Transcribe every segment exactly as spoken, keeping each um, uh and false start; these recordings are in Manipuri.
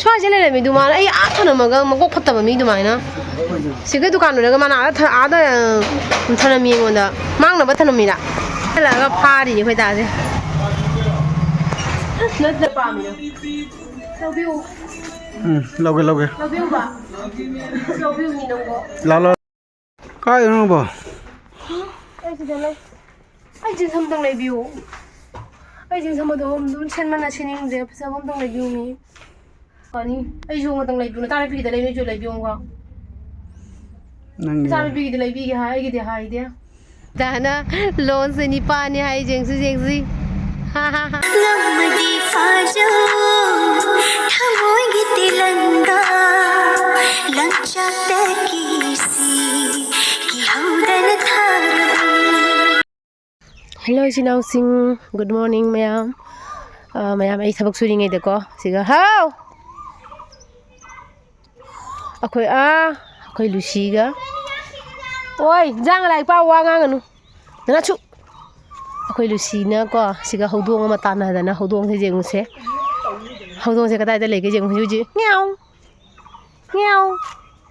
ꯁ꯭ꯋꯥꯏꯁꯦ ꯂꯩꯔꯝꯃꯤꯗꯨ ꯃꯥꯅ ꯑꯩ ꯑꯥ ꯊꯅꯝꯃꯒ ꯃꯀꯣꯛ ꯐꯠꯇꯕ ꯃꯤ ꯑꯗꯨꯃꯥꯏꯅ꯫ ꯁꯤꯒ ꯗꯨꯀꯥꯟ ꯂꯣꯏꯔꯒ ꯃꯥꯅ ꯑꯥꯗ ꯊ-, ꯑꯥꯗ, ꯎꯝ, ꯊꯅꯝꯃꯤ ꯑꯩꯉꯣꯟꯗ꯫ ꯃꯥꯡꯅꯕ ꯊꯅꯝꯃꯤꯔ? ꯍꯜꯂꯛꯑꯒ ꯐꯥꯔꯤꯅꯤ ꯑꯩꯈꯣꯏ ꯗꯥꯁꯦ꯫ ꯅꯠꯇ꯭ꯔ ꯄꯥꯝꯃꯤꯅ꯫ ꯂꯧꯕꯤꯌꯨ꯫ ꯎꯝ, ꯂꯧꯒꯦ, ꯂꯧꯒꯦ꯫ ꯂꯧꯕꯤꯌꯨꯕ꯫ ꯂꯧꯕꯤꯌꯨ ꯃꯤ ꯅꯪꯕꯣ꯫ ꯂꯥꯎ, ꯂꯥꯎ꯫ ꯀꯥꯏꯗꯅꯣ ꯅꯪꯕꯣ? ꯎꯝ, ꯑꯩ ꯁꯤꯗ ꯂꯩ꯫ ꯑꯩ ꯖꯤꯟꯁ ꯑꯝꯇꯪ ꯂꯩꯕꯤꯌꯨ꯫ ꯑꯩ ꯖꯤꯟꯁ ꯑꯃꯗꯣ ꯑꯗꯨꯝ ꯁꯦꯠꯃꯟꯅ ꯁꯦꯠꯅꯤꯡꯗ꯭ꯔꯦ꯫ ꯐꯖꯕ ꯑꯝꯇꯪ ꯂꯩꯕꯤꯌꯨ ꯃꯤ꯫ ꯐꯅꯤ꯫ ꯑꯩꯁꯨ ꯑꯃꯇꯪ ꯂꯩꯕꯤꯌꯨ꯫ ꯅꯆꯥꯅꯨꯄꯤꯒꯤꯗ ꯂꯩ, ꯅꯣꯏꯁꯨ ꯂꯩꯕꯤꯌꯣ꯫ ꯅꯪꯒꯤ ꯅꯆꯥꯅꯨꯄꯤꯒꯤꯗꯤ ꯂꯩꯕꯤꯒꯦ ꯍꯥꯏ, ꯑꯩꯒꯤꯗꯤ ꯍꯥꯏꯗꯦ꯫ ꯗꯥꯅ ꯂꯣꯟꯁꯦ ꯅꯤꯄꯥꯅꯤ ꯍꯥꯏ, ꯌꯦꯡꯁꯤ, ꯌꯦꯡꯁꯤ꯫ ꯉꯝꯃꯗꯤ ꯐꯥꯖꯧ, ꯊꯃꯣꯏꯒꯤ ꯇꯦꯂꯪꯒꯥ, ꯂꯪꯆꯥꯛꯇꯒꯤ ꯁꯤ ꯀꯤꯍꯧꯗꯅ ꯊꯥꯔꯕꯅꯤ꯫ Hello, ꯏꯆꯤꯟ ꯏꯅꯥꯎꯁꯤꯡ, good morning, ꯃꯌꯥꯝ꯫ ꯑ, ꯃꯌꯥꯝ, ꯑꯩ ꯊꯕꯛ ꯁꯨꯔꯤꯉꯩꯗꯀꯣ, ꯁꯤꯒ, ꯍꯥꯎ! ꯑꯩꯈꯣꯏ, ꯑꯥ, ꯑꯩꯈꯣꯏ ꯂꯨꯁꯤꯒ, ꯑꯣꯏ, ꯏꯟꯖꯥꯡ ꯂꯥꯏꯔꯤꯛ ꯄꯥꯎ, ꯋꯥ ꯉꯥꯡꯒꯅꯨ꯫ ꯅꯅꯥꯁꯨ꯫ ꯑꯩꯈꯣꯏ ꯂꯨꯁꯤꯅꯀꯣ, ꯁꯤꯒ ꯍꯧꯗꯣꯡ ꯑꯃ ꯇꯥꯟꯅꯗꯅ, ꯍꯧꯗꯣꯡꯁꯦ ꯌꯦꯡꯉꯨꯁꯦ꯫ ꯍꯧꯗꯣꯡꯁꯦ ꯀꯗꯥꯏꯗ ꯂꯩꯒꯦ ꯌꯦꯡꯉꯨ ꯍꯧꯖꯤꯛ, ꯍꯧꯖꯤꯛ꯫ ꯃꯤꯌꯥꯎ! ꯃꯤꯌꯥꯎ!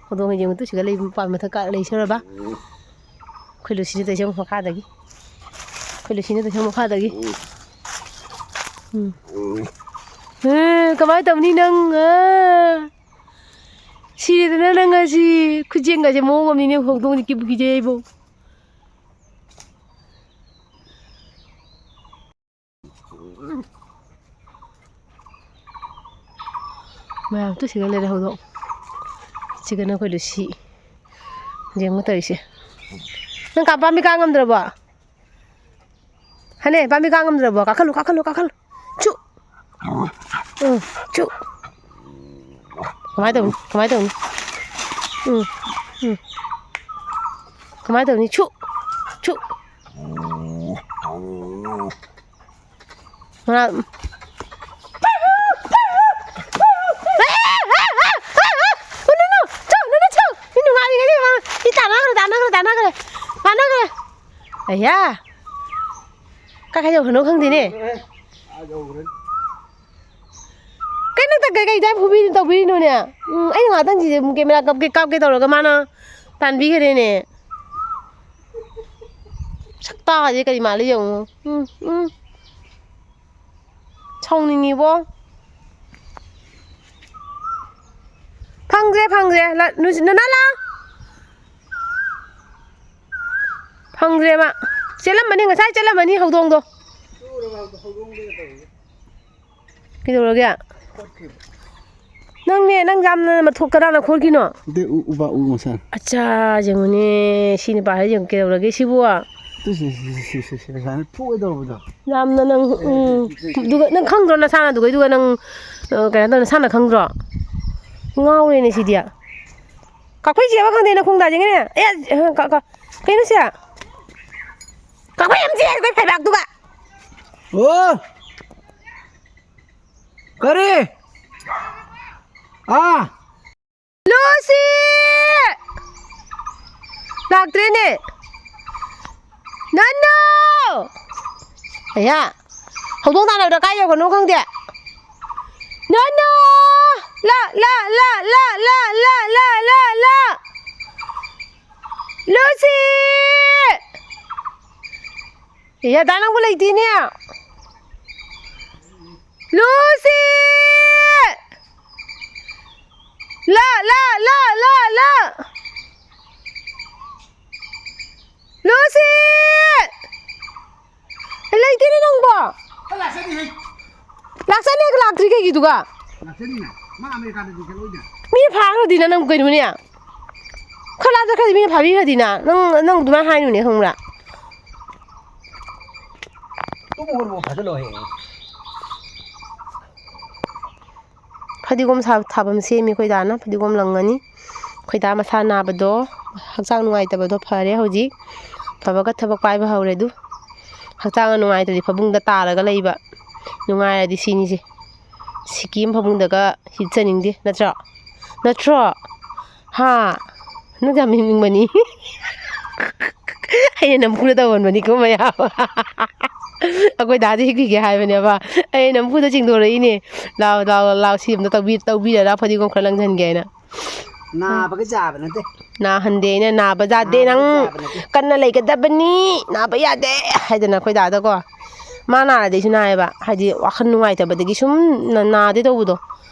ꯍꯧꯗꯣꯡꯁꯦ ꯌꯦꯡꯉꯨ ꯇꯨ, ꯁꯤꯒ ꯂꯩ, ꯃꯄꯥꯟ ꯃꯊꯛ ꯀꯥ-, ꯂꯩꯁꯔꯕ? ꯑꯩꯈꯣꯏ ꯂꯨꯁꯤꯅ ꯇꯧꯔꯤꯁꯦ ꯌꯦꯡꯉꯨ ꯃꯈꯥꯗꯒꯤ꯫ ꯑꯩꯈꯣꯏ ꯂꯨꯁꯤꯅ ꯇꯧꯔꯤꯁꯦ ꯌꯦꯡꯉꯨ ꯃꯈꯥꯗꯒꯤ꯫ ꯎꯝ꯫ ꯑꯦ, ꯀꯃꯥꯏꯅ ꯇꯧꯅꯤ ꯅꯪ? ꯑꯥ! ꯁꯤꯔꯦꯗꯅ ꯅꯪ ꯉꯁꯤ꯫ ꯈꯨꯖꯦꯡꯒꯁꯦ ꯃꯑꯣꯡ ꯑꯃꯅꯤꯅꯦ, ꯍꯧꯗꯣꯡꯁꯦ ꯀꯤꯕꯨ ꯀꯤꯖꯩ ꯑꯩꯕꯨ꯫ ꯃꯌꯥꯝ ꯇꯨ ꯁꯤꯒ ꯂꯩꯔꯦ ꯍꯧꯗꯣꯡ꯫ ꯁꯤꯒꯅ ꯑꯩꯈꯣꯏ ꯂꯨꯁꯤ꯫ ꯌꯦꯡꯉꯨ ꯇꯧꯔꯤꯁꯦ꯫ ꯅꯪ ꯀꯥ-, ꯄꯥꯝꯃꯤ ꯀꯥ ꯉꯝꯗ꯭ꯔꯕꯣ? ꯍꯅꯦ, ꯄꯥꯝꯃꯤ ꯀꯥ ꯉꯝꯗ꯭ꯔꯕꯣ? ꯀꯥꯈꯠꯂꯨ, ꯀꯥꯈꯠꯂꯨ, ꯀꯥꯈꯠꯂꯨ꯫ ꯆꯨ! ꯎꯝ, ꯆꯨ! ꯀꯃꯥꯏ ꯇꯧꯅꯤ? ꯀꯃꯥꯏ ꯇꯧꯅꯤ? ꯎꯝ, ꯎꯝ꯫ ꯀꯃꯥꯏ ꯇꯧꯅꯤ? ꯆꯨ! ꯆꯨ! ꯃꯅꯥ-, ꯎ, ꯅꯨ, ꯅꯨ, ꯆꯨ, ꯅꯨ, ꯅꯨ, ꯆꯨ! ꯃꯤ ꯅꯨꯡꯉꯥꯏꯔꯤꯉꯩꯗ ꯃꯥ-, ꯁꯤ ꯇꯥꯟꯅꯈ꯭ꯔꯦ, ꯇꯥꯟꯅꯈ꯭ꯔꯦ, ꯇꯥꯟꯅꯈ꯭ꯔꯦ, ꯇꯥꯟꯅꯈ꯭ꯔꯦ꯫ ꯑꯌꯥ! ꯀꯥꯏ ꯀꯥꯏ ꯌꯧꯈ꯭ꯔꯅꯣ ꯈꯪꯗꯦꯅꯦ꯫ ꯑꯥ ꯌꯧꯈ꯭ꯔꯦ꯫ ꯀꯩꯅꯣ ꯇ-, ꯀꯩ-, ꯀꯩꯗꯥꯏ ꯐꯨꯕꯤꯅꯣ ꯇꯧꯕꯤꯔꯤꯅꯣꯅꯦ? ꯎꯝ, ꯑꯩꯅ ꯉꯥꯛꯇꯪꯁꯤꯗ ꯀꯦꯃꯦꯔꯥ ꯀꯥꯞꯀꯦ, ꯀꯥꯞꯀꯦ ꯇꯧꯔꯒ ꯃꯥꯅ ꯇꯥꯟꯕꯤꯈ꯭ꯔꯦꯅꯦ꯫ ꯁꯛꯇꯥꯁꯦ ꯀꯔꯤ ꯃꯥꯜꯂꯤ ꯌꯦꯡꯉꯨ꯫ ꯎꯝ, ꯎꯝ꯫ ꯁꯥꯎꯅꯤꯡꯉꯤꯕꯣ꯫ ꯐꯪꯗ꯭ꯔꯦ, ꯐꯪꯗ꯭ꯔꯦ꯫ ꯂ-, ꯅꯨꯡꯁꯤ-, ꯅꯅꯥ ꯂꯥ꯫ ꯐꯪꯗ꯭ꯔꯦ ꯃꯥ꯫ ꯆꯦꯜꯂꯝꯃꯅꯤ, ꯉꯁꯥꯏ ꯆꯦꯜꯂꯝꯃꯅꯤ ꯍꯧꯗꯣꯡꯗꯣ꯫ ꯀꯩꯗꯧꯔꯒꯦ? ꯅꯪꯅꯦ, ꯅꯪ ꯌꯥꯝꯅ ꯃꯊꯣꯛ ꯀꯅꯥꯅ ꯈꯣꯠꯈꯤꯅꯣ? ꯑꯗꯩ ꯎ-, ꯎꯕ ꯎ ꯃꯁꯥ꯫ ꯑꯠꯆꯥ, ꯌꯦꯡꯉꯨꯅꯦ, ꯁꯤ ꯅꯨꯄꯥꯁꯦ ꯌꯦꯡꯉꯨ ꯀꯩꯗꯧꯔꯒꯦ ꯁꯤꯕꯨ? ꯇꯨ ꯁꯤ, ꯁꯤ, ꯁꯤ, ꯁꯤ, ꯁꯤ, ꯁꯤ, ꯁꯨꯃꯥꯏꯅ ꯐꯨꯒꯦ ꯇꯧꯕꯗꯣ꯫ ꯌꯥꯝꯅ ꯅꯪ, ꯎꯝ, ꯑꯗꯨꯒ ꯅꯪ ꯈꯪꯗ꯭ꯔꯣ ꯅꯁꯥꯅ ꯑꯗꯨꯒꯩꯗꯨꯒ ꯅꯪ, ꯑ, ꯀꯩꯅꯣ ꯇꯧ, ꯅꯁꯥꯅ ꯈꯪꯗ꯭ꯔꯣ? ꯉꯥꯎꯔꯦꯅꯦ ꯁꯤꯗꯤ꯫ ꯀꯥꯐꯩ ꯆꯦꯕ ꯈꯪꯗꯦ ꯅꯈꯣꯡꯗꯥꯁꯤꯡꯒꯤꯅꯦ꯫ ꯑꯦ, ꯀ-, ꯀ-, ꯀꯩꯅꯣ ꯁꯤ? ꯀꯥꯐꯩ ꯑꯃ ꯆꯦ ꯑꯩꯈꯣꯏ ꯐꯩꯕꯥꯛꯇꯨꯒ꯫ ꯑꯣ! ꯀꯔꯤ? ꯑꯥ! ꯂꯨꯁꯤ! ꯂꯥꯛꯇ꯭ꯔꯦꯅꯦ꯫ ꯅꯟꯅꯨ! ꯑꯌꯥ! ꯍꯧꯗꯣꯡ ꯇꯥꯟꯅꯕꯗ ꯀꯥꯏ ꯌꯧꯈ꯭ꯔꯅꯣ ꯈꯪꯗꯦ꯫ ꯅꯟꯅꯨ! ꯂꯥ, ꯂꯥ, ꯂꯥ, ꯂꯥ꯫ ꯂꯨꯁꯤ! ꯑꯦ, ꯑꯗꯥ ꯅꯪꯕꯨ ꯂꯩꯇꯦꯅꯦ꯫ ꯂꯨꯁꯤ! ꯂꯥ, ꯂꯥ, ꯂꯥ, ꯂꯥ, ꯂꯥ꯫ ꯂꯨꯁꯤ! ꯂꯩꯇꯦꯅꯦ ꯅꯪꯕꯣ꯫ ꯂꯥꯛꯆꯅꯤ ꯍꯦ꯫ ꯂꯥꯛꯆꯅꯤ ꯍꯦ, ꯂꯥꯛꯇ꯭ꯔꯤ ꯀꯩꯒꯤꯗꯨꯒ? ꯂꯥꯛꯆꯅꯤꯅ꯫ ꯃꯥ ꯑꯃꯦꯔꯤꯀꯥꯗꯗꯤ ꯆꯠꯂꯣꯏꯗ꯫ ꯃꯤꯅ ꯐꯥꯈ꯭ꯔꯗꯤ ꯅꯪ ꯀꯩꯅꯣꯅꯦ? ꯈꯔ ꯂꯥꯞꯅ ꯆꯠꯈ꯭ꯔꯗꯤ ꯃꯤꯅ ꯐꯥꯕꯤꯈ꯭ꯔꯗꯤꯅ꯫ ꯅꯪ, ꯅꯪ ꯑꯗꯨꯃꯥꯏꯅ ꯍꯥꯏꯅꯨꯅꯦ, ꯈꯪꯕ꯭ꯔꯥ? ꯇꯨꯝꯃꯨ ꯍꯧꯒꯠꯂꯣ, ꯐꯥꯖꯜꯂꯣ ꯍꯌꯦꯡ꯫ ꯐꯗꯤꯒꯣꯝ ꯁꯥ-, ꯊꯥꯐꯝ ꯁꯦꯝꯃꯤ ꯑꯩꯈꯣꯏ ꯗꯥꯅ꯫ ꯐꯗꯤꯒꯣꯝ ꯂꯪꯉꯅꯤ꯫ ꯑꯩꯈꯣꯏ ꯗꯥ ꯃꯁꯥ ꯅꯥꯕꯗꯣ, ꯍꯛꯆꯥꯡ ꯅꯨꯡꯉꯥꯏꯇꯕꯗꯣ ꯐꯔꯦ ꯍꯧꯖꯤꯛ꯫ ꯐꯕꯒ ꯊꯕꯛ ꯄꯥꯏꯕ ꯍꯧꯔꯦ ꯑꯗꯨ꯫ ꯍꯛꯆꯥꯡ ꯅꯨꯡꯉꯥꯏꯇ꯭ꯔꯗꯤ ꯐꯃꯨꯡꯗ ꯇꯥꯔꯒ ꯂꯩꯕ꯫ ꯅꯨꯡꯉꯥꯏꯔꯗꯤ ꯁꯤꯅꯤꯁꯦ꯫ ꯁꯤꯀꯤ ꯑꯃ ꯐꯃꯨꯡꯗꯒ ꯍꯤꯞꯆꯅꯤꯡꯗꯦ, ꯅꯠꯇ꯭ꯔꯣ? ꯅꯠꯇ꯭ꯔꯣ? ꯍꯥ? ꯅꯪ ꯌꯥꯝ ꯍꯤꯞꯅꯤꯡꯕꯅꯤ꯫ ꯑꯩꯅ ꯅꯝꯐꯨꯗ ꯇꯧꯍꯟꯕꯅꯤꯀꯣ ꯃꯌꯥꯝ꯫ ꯑꯩꯈꯣꯏ ꯗꯥꯗꯤ ꯍꯤꯛꯈꯤꯒꯦ ꯍꯥꯏꯕꯅꯦꯕ꯫ ꯑꯩ ꯅꯝꯐꯨꯗ ꯆꯤꯡꯊꯣꯔꯛꯏꯅꯦ꯫ "ꯂꯥꯎ, ꯂꯥꯎ, ꯂꯥꯎ, ꯁꯤ ꯑꯝꯇ ꯇꯧꯕꯤ-, ꯇꯧꯕꯤꯔꯔꯥ, ꯐꯗꯤꯒꯣꯝ ꯈꯔ ꯂꯪꯁꯤꯟꯒꯦ" ꯍꯥꯏꯅ꯫ ꯅꯥꯕꯒ ꯆꯥꯕ ꯅꯠꯇꯦ꯫ ꯅꯥꯍꯟꯗꯦ ꯑꯩꯅ, "ꯅꯥꯕ ꯌꯥꯗꯦ, ꯅꯥꯕꯒ ꯅꯪ ꯆꯥꯕ ꯅꯠꯇꯦ꯫ ꯀꯟꯅ ꯂꯩꯒꯗꯕꯅꯤ, ꯅꯥꯕ ꯌꯥꯗꯦ" ꯍꯥꯏꯗꯅ ꯑꯩꯈꯣꯏ ꯗꯥꯗꯀꯣ꯫ ꯃꯥ ꯅꯥꯔꯗꯤ ꯑꯩꯁꯨ ꯅꯥꯏꯌꯦꯕ, ꯍꯥꯏꯗꯤ ꯋꯥꯈꯜ ꯅꯨꯡꯉꯥꯏꯇꯕꯗꯒꯤ ꯁꯨꯝ ꯅ-, ꯅꯥꯗꯦ ꯇꯧꯕꯗꯣ,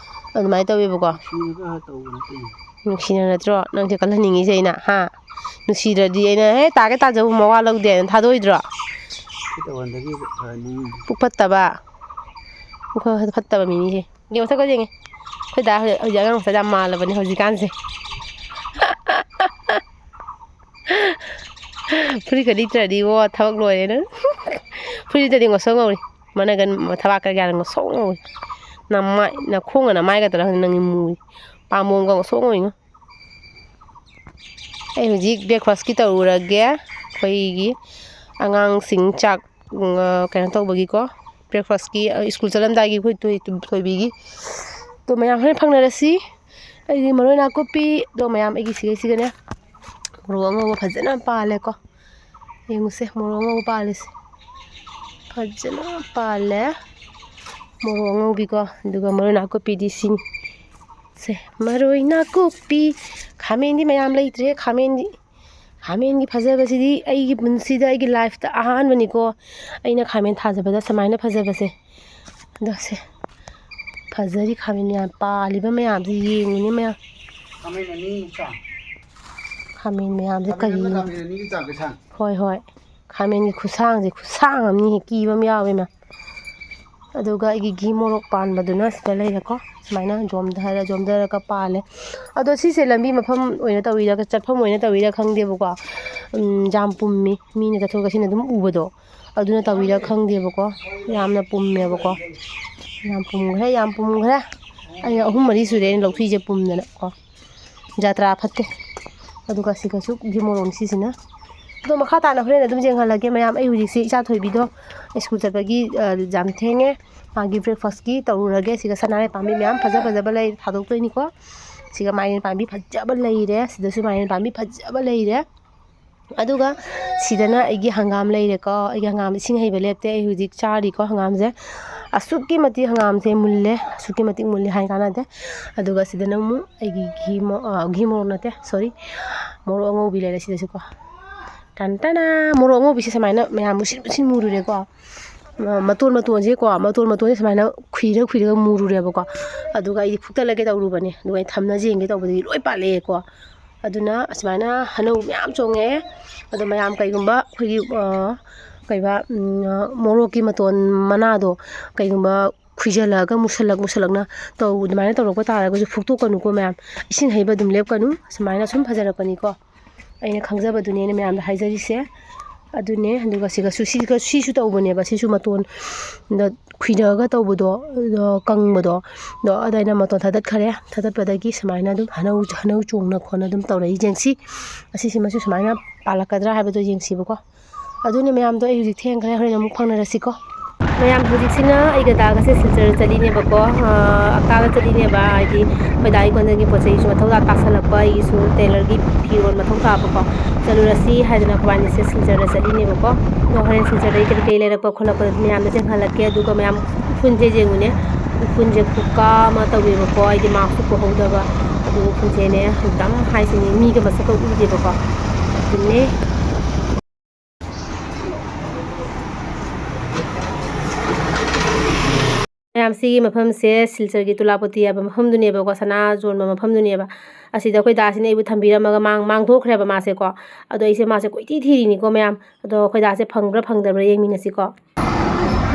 ꯑꯗꯨꯃꯥꯏꯅ ꯇꯧꯋꯦꯕꯀꯣ꯫ ꯅꯨꯡꯁꯤꯅꯒ ꯇꯧꯕ ꯅꯠꯇꯦ꯫ ꯅꯨꯡꯁꯤꯅ ꯅꯠꯇ꯭ꯔꯣ ꯅꯪꯁꯦ ꯀꯜꯍꯟꯅꯤꯡꯉꯤꯁꯦ ꯑꯩꯅ, ꯍꯥ? ꯅꯨꯡꯁꯤꯗ꯭ꯔꯗꯤ ꯑꯩꯅ, "ꯍꯦ, ꯇꯥꯒꯦ ꯇꯥꯖꯧ, ꯃꯋꯥ ꯂꯧꯗꯦ" ꯍꯥꯏꯅ ꯊꯥꯗꯣꯛꯑꯣꯏꯗ꯭ꯔꯣ? ꯁꯤ ꯇꯧꯍꯟꯗꯕꯤ ꯐꯅꯤ꯫ ꯄꯨꯛ ꯐꯠꯇꯕ, ꯄꯨꯛ ꯐꯠꯇꯕ ꯃꯤꯅꯤꯁꯦ꯫ ꯌꯦꯡꯉꯣ, ꯁꯛꯇꯣ ꯌꯦꯡꯉꯦ꯫ ꯑꯩꯈꯣꯏ ꯗꯥ ꯍꯧꯖꯤꯛ, ꯍꯧꯖꯤꯛ ꯑꯉꯥꯡ ꯃꯆꯥ ꯌꯥꯝ ꯃꯥꯜꯂꯕꯅꯦ ꯍꯧꯖꯤꯛꯀꯥꯟꯁꯦ꯫ ꯐꯨꯔꯤꯠꯀ ꯂꯤꯠꯇ꯭ꯔꯗꯤ ꯏꯕꯣ, ꯊꯕꯛ ꯂꯣꯏꯔꯦ ꯅꯪ꯫ ꯐꯨꯔꯤꯠ ꯂꯤꯠꯇ꯭ꯔꯗꯤ ꯉꯧꯁꯣꯛ ꯉꯧꯔꯤ꯫ ꯃꯅꯒꯟ ꯊꯕꯥꯛꯀ ꯀꯌꯥꯅ ꯉꯧꯁꯣꯛ ꯉꯧꯔꯤ꯫ ꯅꯃꯥꯏ, ꯅꯈꯣꯡꯒ ꯅꯃꯥꯏꯒ ꯇꯧꯔ ꯈꯪꯗꯦ ꯅꯪꯒꯤ ꯃꯨꯔꯤ꯫ ꯄꯥꯝꯕꯣꯝꯒ ꯉꯧꯁꯣꯛ ꯉꯧꯔꯤꯉꯣ꯫ ꯑꯩ ꯍꯧꯖꯤꯛ breakfastꯀꯤ ꯇꯧꯔꯨꯔꯒꯦ꯫ ꯑꯩꯈꯣꯏꯒꯤ ꯑꯉꯥꯡꯁꯤꯡ ꯆꯥꯛ, ꯎꯝ, ꯑ, ꯀꯩꯅꯣ ꯇꯧꯕꯒꯤꯀꯣ, breakfastꯀꯤ, ꯑ, ꯁ꯭ꯀꯨꯜ ꯆꯠꯂꯝꯗꯥꯏꯒꯤ ꯑꯩꯈꯣꯏ ꯊꯣꯏ-, ꯊꯣꯏꯕꯤꯒꯤ꯫ ꯑꯗꯣ ꯃꯌꯥꯝ ꯍꯣꯔꯦꯟ ꯐꯪꯅꯔꯁꯤ꯫ ꯑꯩꯗꯤ ꯃꯔꯣꯏ ꯅꯥꯀꯨꯞꯄꯤ, ꯑꯗꯣ ꯃꯌꯥꯝ ꯑꯩꯒꯤ ꯁꯤꯒꯩꯁꯤꯒꯅꯦ ꯃꯣꯔꯣꯛ ꯑꯉꯧꯕ ꯐꯖꯅ ꯄꯥꯜꯂꯦꯀꯣ꯫ ꯌꯦꯡꯉꯨꯁꯦ, ꯃꯣꯔꯣꯛ ꯑꯉꯧꯕ ꯄꯥꯜꯂꯤꯁꯦ꯫ ꯐꯖꯅ ꯄꯥꯜꯂꯦ꯫ ꯃꯣꯔꯣꯛ ꯑꯉꯧꯕꯤꯀꯣ, ꯑꯗꯨꯒ ꯃꯔꯣꯏ ꯅꯥꯀꯨꯞꯄꯤꯗꯤ ꯁꯤꯅꯤ꯫ ꯁꯦ, ꯃꯔꯣꯏ ꯅꯥꯀꯨꯞꯄꯤ꯫ ꯈꯥꯃꯦꯟꯗꯤ ꯃꯌꯥꯝ ꯂꯩꯇ꯭ꯔꯦ꯫ ꯈꯥꯃꯦꯟꯗꯤ, ꯈꯥꯃꯦꯟꯒꯤ ꯐꯖꯕꯁꯤꯗꯤ ꯑꯩꯒꯤ ꯄꯨꯟꯁꯤꯗ, ꯑꯩꯒꯤ lifeꯇ ꯑꯍꯥꯟꯕꯅꯤꯀꯣ ꯑꯩꯅ ꯈꯥꯃꯦꯟ ꯊꯥꯖꯕꯗ ꯁꯨꯃꯥꯏꯅ ꯐꯖꯕꯁꯦ꯫ ꯑꯗꯣ ꯁꯦ, ꯐꯖꯔꯤ ꯈꯥꯃꯦꯟ ꯃꯌꯥꯝ, ꯄꯥꯜꯂꯤꯕ ꯃꯌꯥꯝꯁꯤ ꯌꯦꯡꯉꯨꯅꯦ ꯃꯌꯥꯝ꯫ ꯈꯥꯃꯦꯟ ꯑꯅꯤ ꯆꯥꯡ꯫ ꯈꯥꯃꯦꯟ ꯃꯌꯥꯝꯁꯦ ꯈꯥꯃꯦꯟ ꯑꯃꯅ ꯀꯔꯤꯅꯣ? ꯈꯥꯃꯦꯟ ꯑꯅꯤꯒꯤ ꯆꯥꯡꯁꯦ ꯁꯥꯡ꯫ ꯍꯣꯏ, ꯍꯣꯏ꯫ ꯈꯥꯃꯦꯟꯒꯤ ꯈꯨꯁꯥꯡꯁꯦ, ꯈꯨꯁꯥꯡ ꯑꯃꯅꯤꯍꯦ, ꯀꯤꯕ ꯑꯃ ꯌꯥꯎꯋꯦ ꯃꯌꯥꯝ꯫ ꯑꯗꯨꯒ ꯑꯩꯒꯤ ꯘꯤ ꯃꯣꯔꯣꯛ ꯄꯥꯟꯕꯗꯨꯅ ꯁꯤꯗ ꯂꯩꯔꯦꯀꯣ꯫ ꯁꯨꯃꯥꯏꯅ ꯖꯣꯝꯗꯔ, ꯖꯣꯝꯗꯔꯒ ꯄꯥꯜꯂꯦ꯫ ꯑꯗꯣ ꯁꯤꯁꯦ ꯂꯝꯕꯤ ꯃꯐꯝ ꯑꯣꯏꯅ ꯇꯧꯔꯤꯔꯥ, ꯆꯠꯐꯝ ꯑꯣꯏꯅ ꯇꯧꯔꯤꯔꯥ ꯈꯪꯗꯦꯕꯀꯣ꯫ ꯎꯝ, ꯌꯥꯝ ꯄꯨꯝꯃꯤ꯫ ꯃꯤꯅ ꯆꯠꯊꯣꯛ ꯆꯠꯁꯤꯟ ꯑꯗꯨꯝ ꯎꯕꯗꯣ꯫ ꯑꯗꯨꯅ ꯇꯧꯔꯤꯔꯥ ꯈꯪꯗꯦꯕꯀꯣ꯫ ꯌꯥꯝꯅ ꯄꯨꯝꯃꯦꯕꯀꯣ꯫ ꯌꯥꯝ ꯄꯨꯝꯈ꯭ꯔꯦ, ꯌꯥꯝ ꯄꯨꯝꯈ꯭ꯔꯦ꯫ ꯑꯩꯅ ꯑꯍꯨꯝ ꯃꯔꯤ ꯁꯨꯔꯦ ꯑꯩꯅ ꯂꯧꯊꯣꯛꯏꯁꯦ ꯄꯨꯝꯗꯅ ꯀꯣ꯫ ꯖꯥꯇ꯭ꯔꯥ ꯐꯠꯇꯦ꯫ ꯑꯗꯨꯒ ꯁꯤꯒꯁꯨ ꯘꯤ ꯃꯣꯔꯣꯛꯅꯤ ꯁꯤꯁꯤꯅ꯫ ꯑꯗꯣ ꯃꯈꯥ ꯇꯥꯅ ꯍꯣꯔꯦꯟ ꯑꯗꯨꯝ ꯌꯦꯡꯍꯜꯂꯒꯦ ꯃꯌꯥꯝ꯫ ꯑꯩ ꯍꯧꯖꯤꯛꯁꯦ ꯏꯆꯥ ꯊꯣꯏꯕꯤꯗꯣ ꯁ꯭ꯀꯨꯜ ꯆꯠꯄꯒꯤ, ꯑ, ꯌꯥꯝ ꯊꯦꯡꯉꯦ꯫ ꯃꯥꯒꯤ breakfastꯀꯤ ꯇꯧꯔꯨꯔꯒꯦ꯫ ꯁꯤꯒ ꯁꯅꯥꯔꯩ ꯄꯥꯝꯕꯤ ꯃꯌꯥꯝ ꯐꯖ ꯐꯖꯕ ꯂꯩ ꯊꯥꯗꯣꯛꯇꯣꯏꯅꯤꯀꯣ꯫ ꯁꯤꯒ ꯃꯥꯏꯔꯦꯟ ꯄꯥꯝꯕꯤ ꯐꯖꯕ ꯂꯩꯔꯦ꯫ ꯁꯤꯗꯁꯨ ꯃꯥꯏꯔꯦꯟ ꯄꯥꯝꯕꯤ ꯐꯖꯕ ꯂꯩꯔꯦ꯫ ꯑꯗꯨꯒ ꯁꯤꯗꯅ ꯑꯩꯒꯤ ꯍꯪꯒꯥꯝ ꯂꯩꯔꯦꯀꯣ꯫ ꯑꯩꯒꯤ ꯍꯪꯒꯥꯝ ꯏꯁꯤꯡ ꯍꯩꯕ ꯂꯦꯞꯇꯦ꯫ ꯑꯩ ꯍꯧꯖꯤꯛ ꯆꯥꯔꯤꯀꯣ ꯍꯪꯒꯥꯝꯁꯦ꯫ ꯑꯁꯨꯛꯀꯤ ꯃꯇꯤꯛ ꯍꯪꯒꯥꯝꯁꯦ ꯃꯨꯜꯂꯦ, ꯑꯁꯨꯛꯀꯤ ꯃꯇꯤꯛ ꯃꯨꯜꯂꯦ ꯍꯥꯏ ꯀꯥꯟꯅꯗꯦ꯫ ꯑꯗꯨꯒ ꯁꯤꯗꯅ ꯑꯃꯨꯛ ꯑꯩꯒꯤ ꯘꯤ ꯃꯣ-, ꯑ, ꯘꯤ ꯃꯣꯔꯣꯛ ꯅꯠꯇꯦ, ꯁꯣꯔꯤ, ꯃꯣꯔꯣꯛ ꯑꯉꯧꯕꯤ ꯂꯩꯔꯦ ꯁꯤꯗꯁꯨꯀꯣ꯫ ꯇꯟ ꯇꯅꯥ! ꯃꯣꯔꯣꯛ ꯑꯉꯧꯕꯤꯁꯦ ꯁꯨꯃꯥꯏꯅ ꯃꯌꯥꯝ ꯃꯨꯁꯤꯟ ꯃꯨꯁꯤꯟ ꯃꯨꯔꯨꯔꯦꯀꯣ꯫ ꯃ-, ꯃꯇꯣꯟ ꯃꯇꯣꯟꯁꯦꯀꯣ, ꯃꯇꯣꯟ ꯃꯇꯣꯟꯁꯦ ꯁꯨꯃꯥꯏꯅ ꯈꯨꯏꯔ ꯈꯨꯏꯔꯒ ꯃꯨꯔꯨꯔꯦꯕꯀꯣ꯫ ꯑꯗꯨꯒ ꯑꯩꯗꯤ ꯐꯨꯛꯇꯠꯂꯒꯦ ꯇꯧꯔꯨꯕꯅꯦ, ꯑꯗꯨꯒ ꯑꯩ ꯊꯝꯅ ꯌꯦꯡꯒꯦ ꯇꯧꯕꯗꯗꯤ ꯂꯣꯏ ꯄꯥꯜꯂꯛꯑꯦꯀꯣ꯫ ꯑꯗꯨꯅ ꯑꯁꯨꯃꯥꯏꯅ ꯍꯅꯧ ꯃꯌꯥꯝ ꯆꯣꯡꯉꯦ꯫ ꯑꯗꯣ ꯃꯌꯥꯝ ꯀꯩꯒꯨꯝꯕ ꯑꯩꯈꯣꯏꯒꯤ, ꯑ, ꯀꯩꯕ, ꯎꯝ, ꯑ, ꯃꯣꯔꯣꯛꯀꯤ ꯃꯇꯣꯟ ꯃꯅꯥꯗꯣ ꯀꯩꯒꯨꯝꯕ ꯈꯨꯏꯖꯜꯂꯛꯑꯒ ꯃꯨꯁꯜꯂꯛ ꯃꯨꯁꯜꯂꯛꯅ ꯇꯧ-, ꯑꯗꯨꯃꯥꯏꯅ ꯇꯧꯔꯛꯄ ꯇꯥꯔꯒꯁꯨ ꯐꯨꯛꯇꯣꯛꯀꯅꯨꯀꯣ ꯃꯌꯥꯝ꯫ ꯏꯁꯤꯡ ꯍꯩꯕ ꯑꯗꯨꯝ ꯂꯦꯞꯀꯅꯨ꯫ ꯁꯨꯃꯥꯏꯅ ꯁꯨꯝ ꯐꯖꯔꯛꯄꯅꯤꯀꯣ꯫ ꯑꯩꯅ ꯈꯪꯖꯕꯗꯨꯅꯦ ꯑꯩꯅ ꯃꯌꯥꯝꯗ ꯍꯥꯏꯖꯔꯤꯁꯦ꯫ ꯑꯗꯨꯅꯦ, ꯑꯗꯨꯒ ꯁꯤꯒꯁꯨ, ꯁꯤꯒ, ꯁꯤꯁꯨ ꯇꯧꯕꯅꯦꯕ꯫ ꯁꯤꯁꯨ ꯃꯇꯣꯟꯗ ꯈꯨꯏꯔꯒ ꯇꯧꯕꯗꯣ, ꯑꯗꯣ ꯀꯪꯕꯗꯣ, ꯑꯗꯣ ꯑꯗ ꯑꯩꯅ ꯃꯇꯣꯟ ꯊꯥꯗꯠꯈꯔꯦ꯫ ꯊꯥꯗꯠꯄꯗꯒꯤ ꯁꯨꯃꯥꯏꯅ ꯑꯗꯨꯝ ꯍꯅꯧ, ꯍꯅꯧ ꯆꯣꯡꯅ ꯈꯣꯠꯅ ꯑꯗꯨꯝ ꯇꯧꯔꯛꯏ꯫ ꯌꯦꯡꯁꯤ, ꯑꯁꯤꯁꯤꯃꯁꯨ ꯁꯨꯃꯥꯏꯅ ꯄꯥꯜꯂꯛꯀꯗ꯭ꯔꯥ ꯍꯥꯏꯕꯗꯣ ꯌꯦꯡꯁꯤꯕꯀꯣ꯫ ꯑꯗꯨꯅꯦ ꯃꯌꯥꯝꯗꯣ, ꯑꯩ ꯍꯧꯖꯤꯛ ꯊꯦꯡꯈ꯭ꯔꯦ, ꯍꯣꯔꯦꯟ ꯑꯃꯨꯛ ꯐꯪꯅꯔꯁꯤꯀꯣ꯫ ꯃꯌꯥꯝ, ꯍꯧꯖꯤꯛꯁꯤꯅ ꯑꯩꯒ ꯗꯥꯒꯁꯦ ꯁꯤꯜꯆꯔ ꯆꯠꯂꯤꯅꯦꯕꯀꯣ꯫ ꯑ, ꯍꯞꯇꯥꯗ ꯆꯠꯂꯤꯅꯦꯕ, ꯍꯥꯏꯗꯤ ꯑꯩꯈꯣꯏ ꯗꯥ ꯑꯩꯉꯣꯟꯗꯒꯤ ꯄꯣꯠ ꯆꯩꯁꯨ ꯃꯊꯧ ꯇꯥ-, ꯇꯥꯁꯜꯂꯛꯄ, ꯑꯩꯒꯤꯁꯨ ꯇꯦꯂꯔꯒꯤ ꯐꯤꯔꯣꯜ ꯃꯊꯧ ꯇꯥꯕꯀꯣ꯫ ꯆꯠꯂꯨꯔꯁꯤ ꯍꯥꯏꯗꯅ ꯑꯩꯈꯣꯏꯕꯥꯅꯤꯁꯦ ꯁꯤꯜꯆꯔꯗ ꯆꯠꯂꯤꯅꯦꯕꯀꯣ꯫ ꯑꯗꯣ ꯍꯣꯔꯦꯟ ꯁꯤꯜꯆꯔꯗꯒꯤ ꯀꯔꯤ ꯀꯔꯤ ꯂꯩꯔꯛꯄ ꯈꯣꯠꯂꯛꯄꯗꯣ ꯃꯌꯥꯝꯗ ꯆꯦꯟꯍꯜꯂꯛꯀꯦ꯫ ꯑꯗꯨꯒ ꯃꯌꯥꯝ ꯎꯐꯨꯟꯁꯦ ꯌꯦꯡꯉꯨꯅꯦ, ꯎꯐꯨꯟꯁꯦ ꯈꯨꯀꯥ ꯑꯃ ꯇꯧꯋꯦꯕꯀꯣ꯫ ꯑꯩꯗꯤ ꯃꯥꯛꯁꯁꯨ ꯄꯨꯍꯧꯗꯕ, ꯑꯗꯨ ꯎꯐꯨꯟꯁꯦꯅꯦ ꯑꯗꯨꯝ ꯍꯥꯏꯁꯤꯅꯤ, ꯃꯤꯒ ꯃꯁꯛꯀ ꯎꯗꯦꯕꯀꯣ꯫ ꯑꯗꯨꯅꯦ꯫ ꯃꯌꯥꯝ, ꯁꯤꯒꯤ ꯃꯐꯝꯁꯦ ꯁꯤꯜꯆꯔꯒꯤ ꯇꯨꯂꯥꯄꯇꯤ ꯍꯥꯏꯕ ꯃꯐꯝꯗꯨꯅꯦꯕꯀꯣ, ꯁꯅꯥ ꯌꯣꯟꯕ ꯃꯐꯝꯗꯨꯅꯦꯕ꯫ ꯑꯁꯤꯗ ꯑꯩꯈꯣꯏ ꯗꯥꯁꯤꯅ ꯑꯩꯕꯨ ꯊꯝꯕꯤꯔꯝꯃꯒ ꯃꯥꯡ-, ꯃꯥꯡꯊꯣꯛꯈ꯭ꯔꯦꯕ ꯃꯥꯁꯦꯀꯣ꯫ ꯑꯗꯣ ꯑꯩꯁꯦ ꯃꯥꯁꯦ ꯀꯣꯏꯊꯤ ꯊꯤꯔꯤꯅꯤꯀꯣ ꯃꯌꯥꯝ꯫ ꯑꯗꯣ ꯑꯩꯈꯣꯏ ꯗꯥꯁꯦ ꯐꯪꯕ꯭ꯔꯥ ꯐꯪꯗꯕ꯭ꯔꯥ ꯌꯦꯡꯃꯤꯟꯅꯁꯤꯀꯣ꯫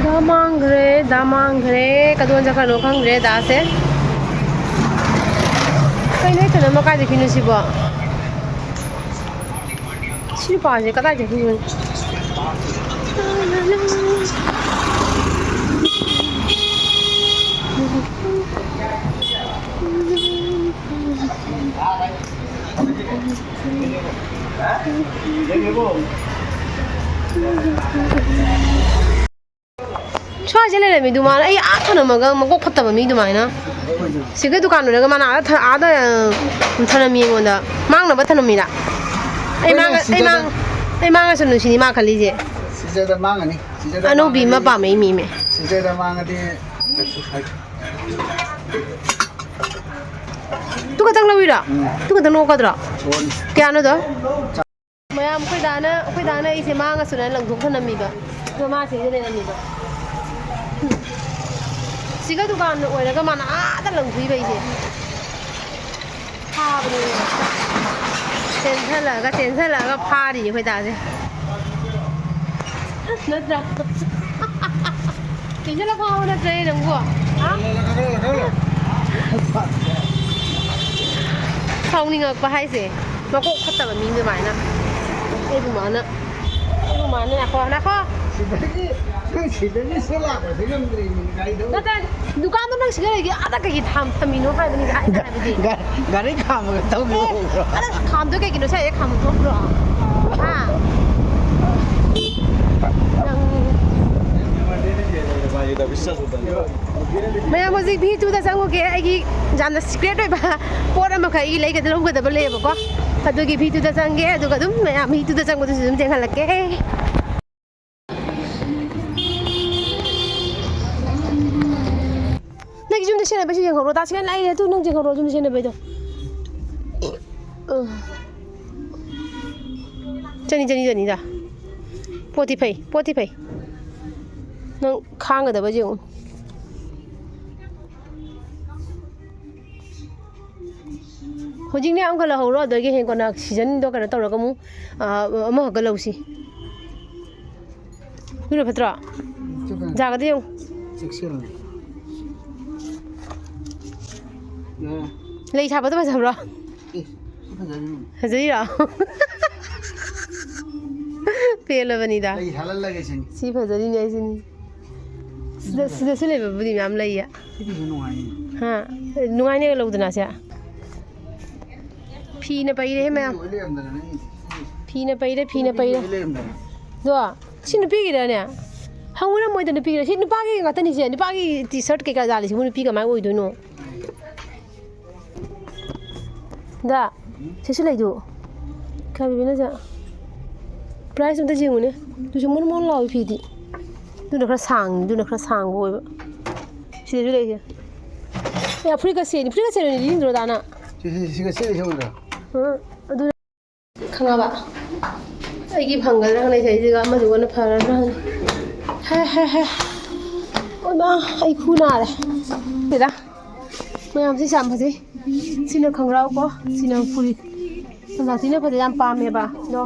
ꯗꯥ ꯃꯥꯡꯈ꯭ꯔꯦ, ꯗꯥ ꯃꯥꯡꯈ꯭ꯔꯦ꯫ ꯀꯗꯣꯝ ꯆꯠꯈ꯭ꯔꯅꯣ ꯈꯪꯗ꯭ꯔꯦ ꯗꯥꯁꯦ꯫ ꯀꯩꯅꯣ, ꯍꯦꯛꯇ ꯅꯝꯃ ꯀꯥꯏꯗꯒꯤꯅꯣ ꯁꯤꯕꯣ? ꯁꯤ ꯅꯨꯄꯥꯁꯦ ꯀꯗꯥꯏ ꯆꯠꯈꯤꯕꯅꯣ? ꯁ꯭ꯋꯥꯏꯁꯦ ꯂꯩꯔꯝꯃꯤꯗꯨ ꯃꯥꯅ, ꯑꯩ ꯑꯥ ꯊꯅꯝꯃꯒ ꯃꯀꯣꯛ ꯐꯠꯇꯕ ꯃꯤ ꯑꯗꯨꯃꯥꯏꯅ꯫ ꯁꯤꯒ ꯗꯨꯀꯥꯟ ꯂꯣꯏꯔꯒ ꯃꯥꯅ ꯑꯥꯗ ꯊ-, ꯑꯥꯗ, ꯑ, ꯊꯅꯝꯃꯤ ꯑꯩꯉꯣꯟꯗ꯫ ꯃꯥꯡꯅꯕ ꯊꯅꯝꯃꯤꯔ? ꯑꯩ ꯃꯥꯒ ꯑꯩ ꯃꯥꯡ ꯑꯩ ꯃꯥꯡꯉꯁꯨ ꯅꯨꯡꯁꯤꯅꯤ ꯃꯥ ꯈꯜꯂꯤꯁꯦ꯫ ꯁꯤꯖꯗ ꯃꯥꯡꯉꯅꯤ꯫ ꯁꯤꯖꯗ ꯑꯅꯧꯕꯤ ꯑꯃ ꯃꯥꯡꯉꯗꯤ ꯄꯥꯝꯃꯦ ꯏꯃꯤꯃꯦ꯫ ꯁꯤꯖꯗ ꯃꯥꯡꯉꯗꯤ ꯀꯩꯁꯨ ꯍꯥꯏ- ꯇꯨ ꯈꯛꯇꯪ ꯂꯧꯏꯔꯣ? ꯎꯝ꯫ ꯇꯨ ꯈꯛꯇꯪ ꯂꯧꯒꯗ꯭ꯔꯣ? ꯀꯌꯥꯅꯣꯗꯣ? ꯃꯌꯥꯝ ꯑꯩꯈꯣꯏ ꯗꯥꯅ ꯑꯩꯈꯣꯏ ꯗꯥꯅ ꯑꯩꯁꯦ ꯃꯥꯡꯉꯁꯨꯅ ꯂꯪꯊꯣꯛ ꯊꯅꯝꯃꯤꯕ꯫ ꯑꯗꯣ ꯃꯥ ꯁꯤꯗ ꯂꯩꯔꯝꯃꯤꯕ꯫ ꯁꯤꯒ ꯗꯨꯀꯥꯟ ꯑꯣꯏꯔꯒ ꯃꯥꯅ ꯑꯥꯗ ꯂꯪꯊꯣꯛꯏꯕ ꯑꯩꯁꯦ꯫ ꯐꯥꯕꯅꯦ꯫ ꯆꯦꯟꯁꯤꯜꯂꯛꯑꯒ ꯆꯦꯟꯁꯤꯜꯂꯛꯑꯒ ꯐꯥꯔꯤꯅꯦ ꯑꯩꯈꯣꯏ ꯗꯥꯁꯦ꯫ ꯅꯠꯇ꯭ꯔꯥ? ꯆꯦꯟꯁꯤꯜꯂ ꯐꯥꯕ ꯅꯠꯇ꯭ꯔꯅꯦ ꯅꯪꯕꯨ? ꯍꯥ? ꯁꯥꯎꯅꯤꯡꯉꯛꯄ ꯍꯥꯏꯁꯦ꯫ ꯃꯀꯣꯛ ꯐꯠꯇꯕ ꯃꯤ ꯑꯗꯨꯃꯥꯏꯅ꯫ ꯑꯩꯕꯨ ꯃꯥꯅ ꯑꯩꯕꯨ ꯃꯥꯅ ꯅꯥꯈꯣ ꯅꯥꯈꯣ꯫ ꯁꯤꯗꯒꯤ ꯅꯪ ꯁꯤꯗꯒꯤ ꯁꯤ ꯂꯥꯛꯄꯁꯦ ꯉꯝꯗ꯭ꯔꯦꯃꯤ ꯒꯥꯔꯤꯗꯣ꯫ ꯅꯠꯇꯦ, ꯗꯨꯀꯥꯟꯗꯣ ꯅꯪ ꯁꯤꯗ ꯂꯩꯒꯦ ꯑꯥꯗ ꯀꯩꯒꯤ ꯊꯝ- ꯊꯝꯃꯤꯅꯣ ꯍꯥꯏꯕꯅꯤꯗ ꯑꯩꯅ ꯍꯥꯏꯕꯗꯤ꯫ ꯒꯥ- ꯒꯥꯔꯤ ꯈꯥꯝꯃꯒ ꯊꯧꯈꯤꯕ ꯑꯦ, ꯎꯕ꯭ꯔꯣ? ꯑꯗ ꯈꯥꯝꯗꯣꯏ ꯀꯩꯒꯤꯅꯣ ꯁ꯭ꯋꯥꯏꯗ ꯈꯥꯝꯕ ꯊꯣꯛꯄ꯭ꯔꯣ? ꯍꯥ? ꯅꯪ ꯃꯌꯥꯝ ꯍꯧꯖꯤꯛ ꯚꯤ ꯇꯨꯗ ꯆꯪꯉꯨꯒꯦ꯫ ꯑꯩꯒꯤ ꯌꯥꯝꯅ ꯁꯤꯀ꯭ꯔꯦꯠ ꯑꯣꯏꯕ ꯄꯣꯠ ꯑꯃꯈꯛ ꯑꯩꯒꯤ ꯂꯩꯒꯗ ꯂꯧꯒꯗꯕ ꯂꯩꯌꯦꯕꯀꯣ꯫ ꯑꯗꯨꯒꯤ ꯚꯤ ꯇꯨꯗ ꯆꯪꯒꯦ, ꯑꯗꯨꯒ ꯑꯗꯨꯝ ꯃꯌꯥꯝ ꯚꯤ ꯇꯨꯗ ꯆꯪꯕꯗꯨꯁꯨ ꯑꯗꯨꯝ ꯌꯦꯡꯍꯜꯂꯛꯀꯦ꯫ ꯅꯪꯒꯤ ꯌꯨꯝꯗ ꯁꯦꯟꯅꯕꯩꯁꯨ ꯌꯦꯡꯍꯧꯔꯣ꯫ ꯇꯥꯁꯤꯒ ꯂꯥꯛꯏꯔꯦ ꯑꯗꯨ ꯅꯪ ꯌꯦꯡꯍꯧꯔꯣ ꯌꯨꯝꯗ ꯁꯦꯟꯅꯕꯩꯗꯣ꯫ ꯆꯅꯤ ꯆꯅꯤ ꯆꯅꯤꯗ꯫ ꯄꯣꯠꯇꯤ ꯐꯩ ꯄꯣꯠꯇꯤ ꯐꯩ꯫ ꯅꯪ ꯈꯥꯡꯒꯗꯕ ꯌꯦꯡꯉꯨ꯫ ꯍꯧꯖꯤꯛꯅꯦ ꯑꯃꯈꯛ ꯂꯧꯍꯧꯔꯣ ꯑꯗꯒꯤ ꯍꯌꯦꯡ ꯀꯣꯟꯅ ꯁꯤꯖꯟꯗꯣ ꯀꯩꯅꯣ ꯇꯧꯔꯒ ꯑꯃꯨꯛ ꯑꯃꯈꯛꯀ ꯂꯧꯁꯤ꯫ ꯑꯗꯨꯅ ꯐꯠꯇ꯭ꯔꯣ? ꯌꯥꯒꯗ꯭ꯔ ꯌꯦꯡꯉꯨ꯫ ꯆꯦꯛꯁꯤꯜꯂꯨ꯫ ꯌꯥꯔꯦ꯫ ꯂꯩ ꯁꯥꯕꯗꯣ ꯐꯖꯕ꯭ꯔꯣ? ꯑꯦ, ꯁꯤ ꯐꯖꯔꯤꯅꯦ꯫ ꯐꯖꯩꯔꯣ? ꯄꯦꯜꯂꯕꯅꯤꯗ꯫ ꯂꯩ ꯁꯥꯍꯜꯂꯒꯦ ꯁꯤꯅꯤ꯫ ꯁꯤ ꯐꯖꯔꯤꯅꯦ ꯑꯩꯁꯤꯅꯤ꯫ ꯁꯤꯗ ꯁꯤꯗꯁꯨ ꯂꯩꯕꯕꯨꯗꯤ ꯃꯌꯥꯝ ꯂꯩꯌꯦ꯫ ꯁꯤꯗꯤꯁꯨ ꯅꯨꯡꯉꯥꯏꯅꯤ꯫ ꯍꯥ? ꯅꯨꯡꯉꯥꯏꯅꯦ ꯂꯧꯗꯅ ꯁꯦ꯫ ꯐꯤꯅ ꯄꯩꯔꯦꯍꯦ ꯃꯌꯥꯝ꯫ ꯂꯣꯏ ꯂꯩꯔꯝꯗꯅ ꯅꯪꯒꯤꯗꯤ꯫ ꯐꯤꯅ ꯄꯩꯔꯦ ꯐꯤꯅ ꯄꯩꯔꯦ꯫ ꯂꯣꯏ ꯂꯩꯔꯝꯗꯅ꯫ ꯑꯗꯣ ꯁꯤ ꯅꯨꯄꯤꯒꯤꯔꯅꯦ? ꯍꯪꯉꯨꯔ ꯃꯣꯏꯗ ꯅꯨꯄꯤꯒꯤꯔ? ꯁꯤ ꯅꯨꯄꯥꯒꯤ ꯉꯥꯛꯇꯅꯤꯁꯦ꯫ ꯅꯨꯄꯥꯒꯤ ꯇꯤ ꯁꯔꯠ ꯀꯩꯀꯥ ꯌꯥꯜꯂꯤꯁꯤꯕꯨ ꯅꯨꯄꯤ ꯀꯃꯥꯏꯅ ꯑꯣꯏꯗꯣꯏꯅꯣ? ꯗ ꯁꯤꯁꯨ ꯂꯩꯗꯨ꯫ ꯇꯥꯕꯤꯕꯅꯁꯦ꯫ ꯄ꯭ꯔꯥꯏꯁ ꯑꯝꯇ ꯌꯦꯡꯉꯨꯅꯦ꯫ ꯑꯗꯨꯁꯨ ꯃꯣꯟ ꯃꯣꯟ ꯂꯥꯎꯏ ꯐꯤꯗꯤ꯫ ꯑꯗꯨꯅ ꯈꯔ ꯁꯥꯡꯉꯤ, ꯑꯗꯨꯅ ꯈꯔ ꯁꯥꯡꯕ ꯑꯣꯏꯕ꯫ ꯁꯤꯗꯁꯨ ꯂꯩꯁꯦ꯫ ꯑꯦ, ꯐꯨꯔꯤꯠꯀ ꯁꯦꯠꯅꯤ꯫ ꯐꯨꯔꯤꯠꯀ ꯁꯦꯠꯂꯅꯤ ꯂꯤꯡꯗ꯭ꯔꯣ ꯗꯥꯅ? ꯁꯤ, ꯁꯤ, ꯁꯤꯒ ꯁꯦꯠꯂꯤꯁꯦ ꯎꯗ꯭ꯔꯥ? ꯑ, ꯑꯗꯨ ꯈꯪꯉꯕ? ꯑꯩꯒꯤ ꯐꯪꯒꯗ꯭ꯔꯥ ꯈꯪꯗꯦ, ꯁꯤꯒ ꯑꯃꯗꯨꯒꯅ ꯐꯔꯗ꯭ꯔꯥ ꯈꯪꯗꯦ꯫ ꯍꯦ, ꯍꯦ, ꯍꯦ꯫ ꯑꯣꯏꯃꯥ, ꯑꯩ ꯈꯨ ꯅꯥꯔꯦ꯫ ꯁꯤꯗ ꯃꯌꯥꯝꯁꯤ ꯌꯥꯝ ꯐꯖꯩ꯫ ꯁꯤꯅ ꯈꯪꯒ꯭ꯔꯥꯎ ꯀꯣ, ꯁꯤꯅ ꯐꯨꯔꯤꯠ꯫ ꯁꯝꯖꯥꯇꯤꯅ ꯐꯖꯩ, ꯌꯥꯝ ꯄꯥꯝꯃꯦꯕ꯫ ꯑꯗꯣ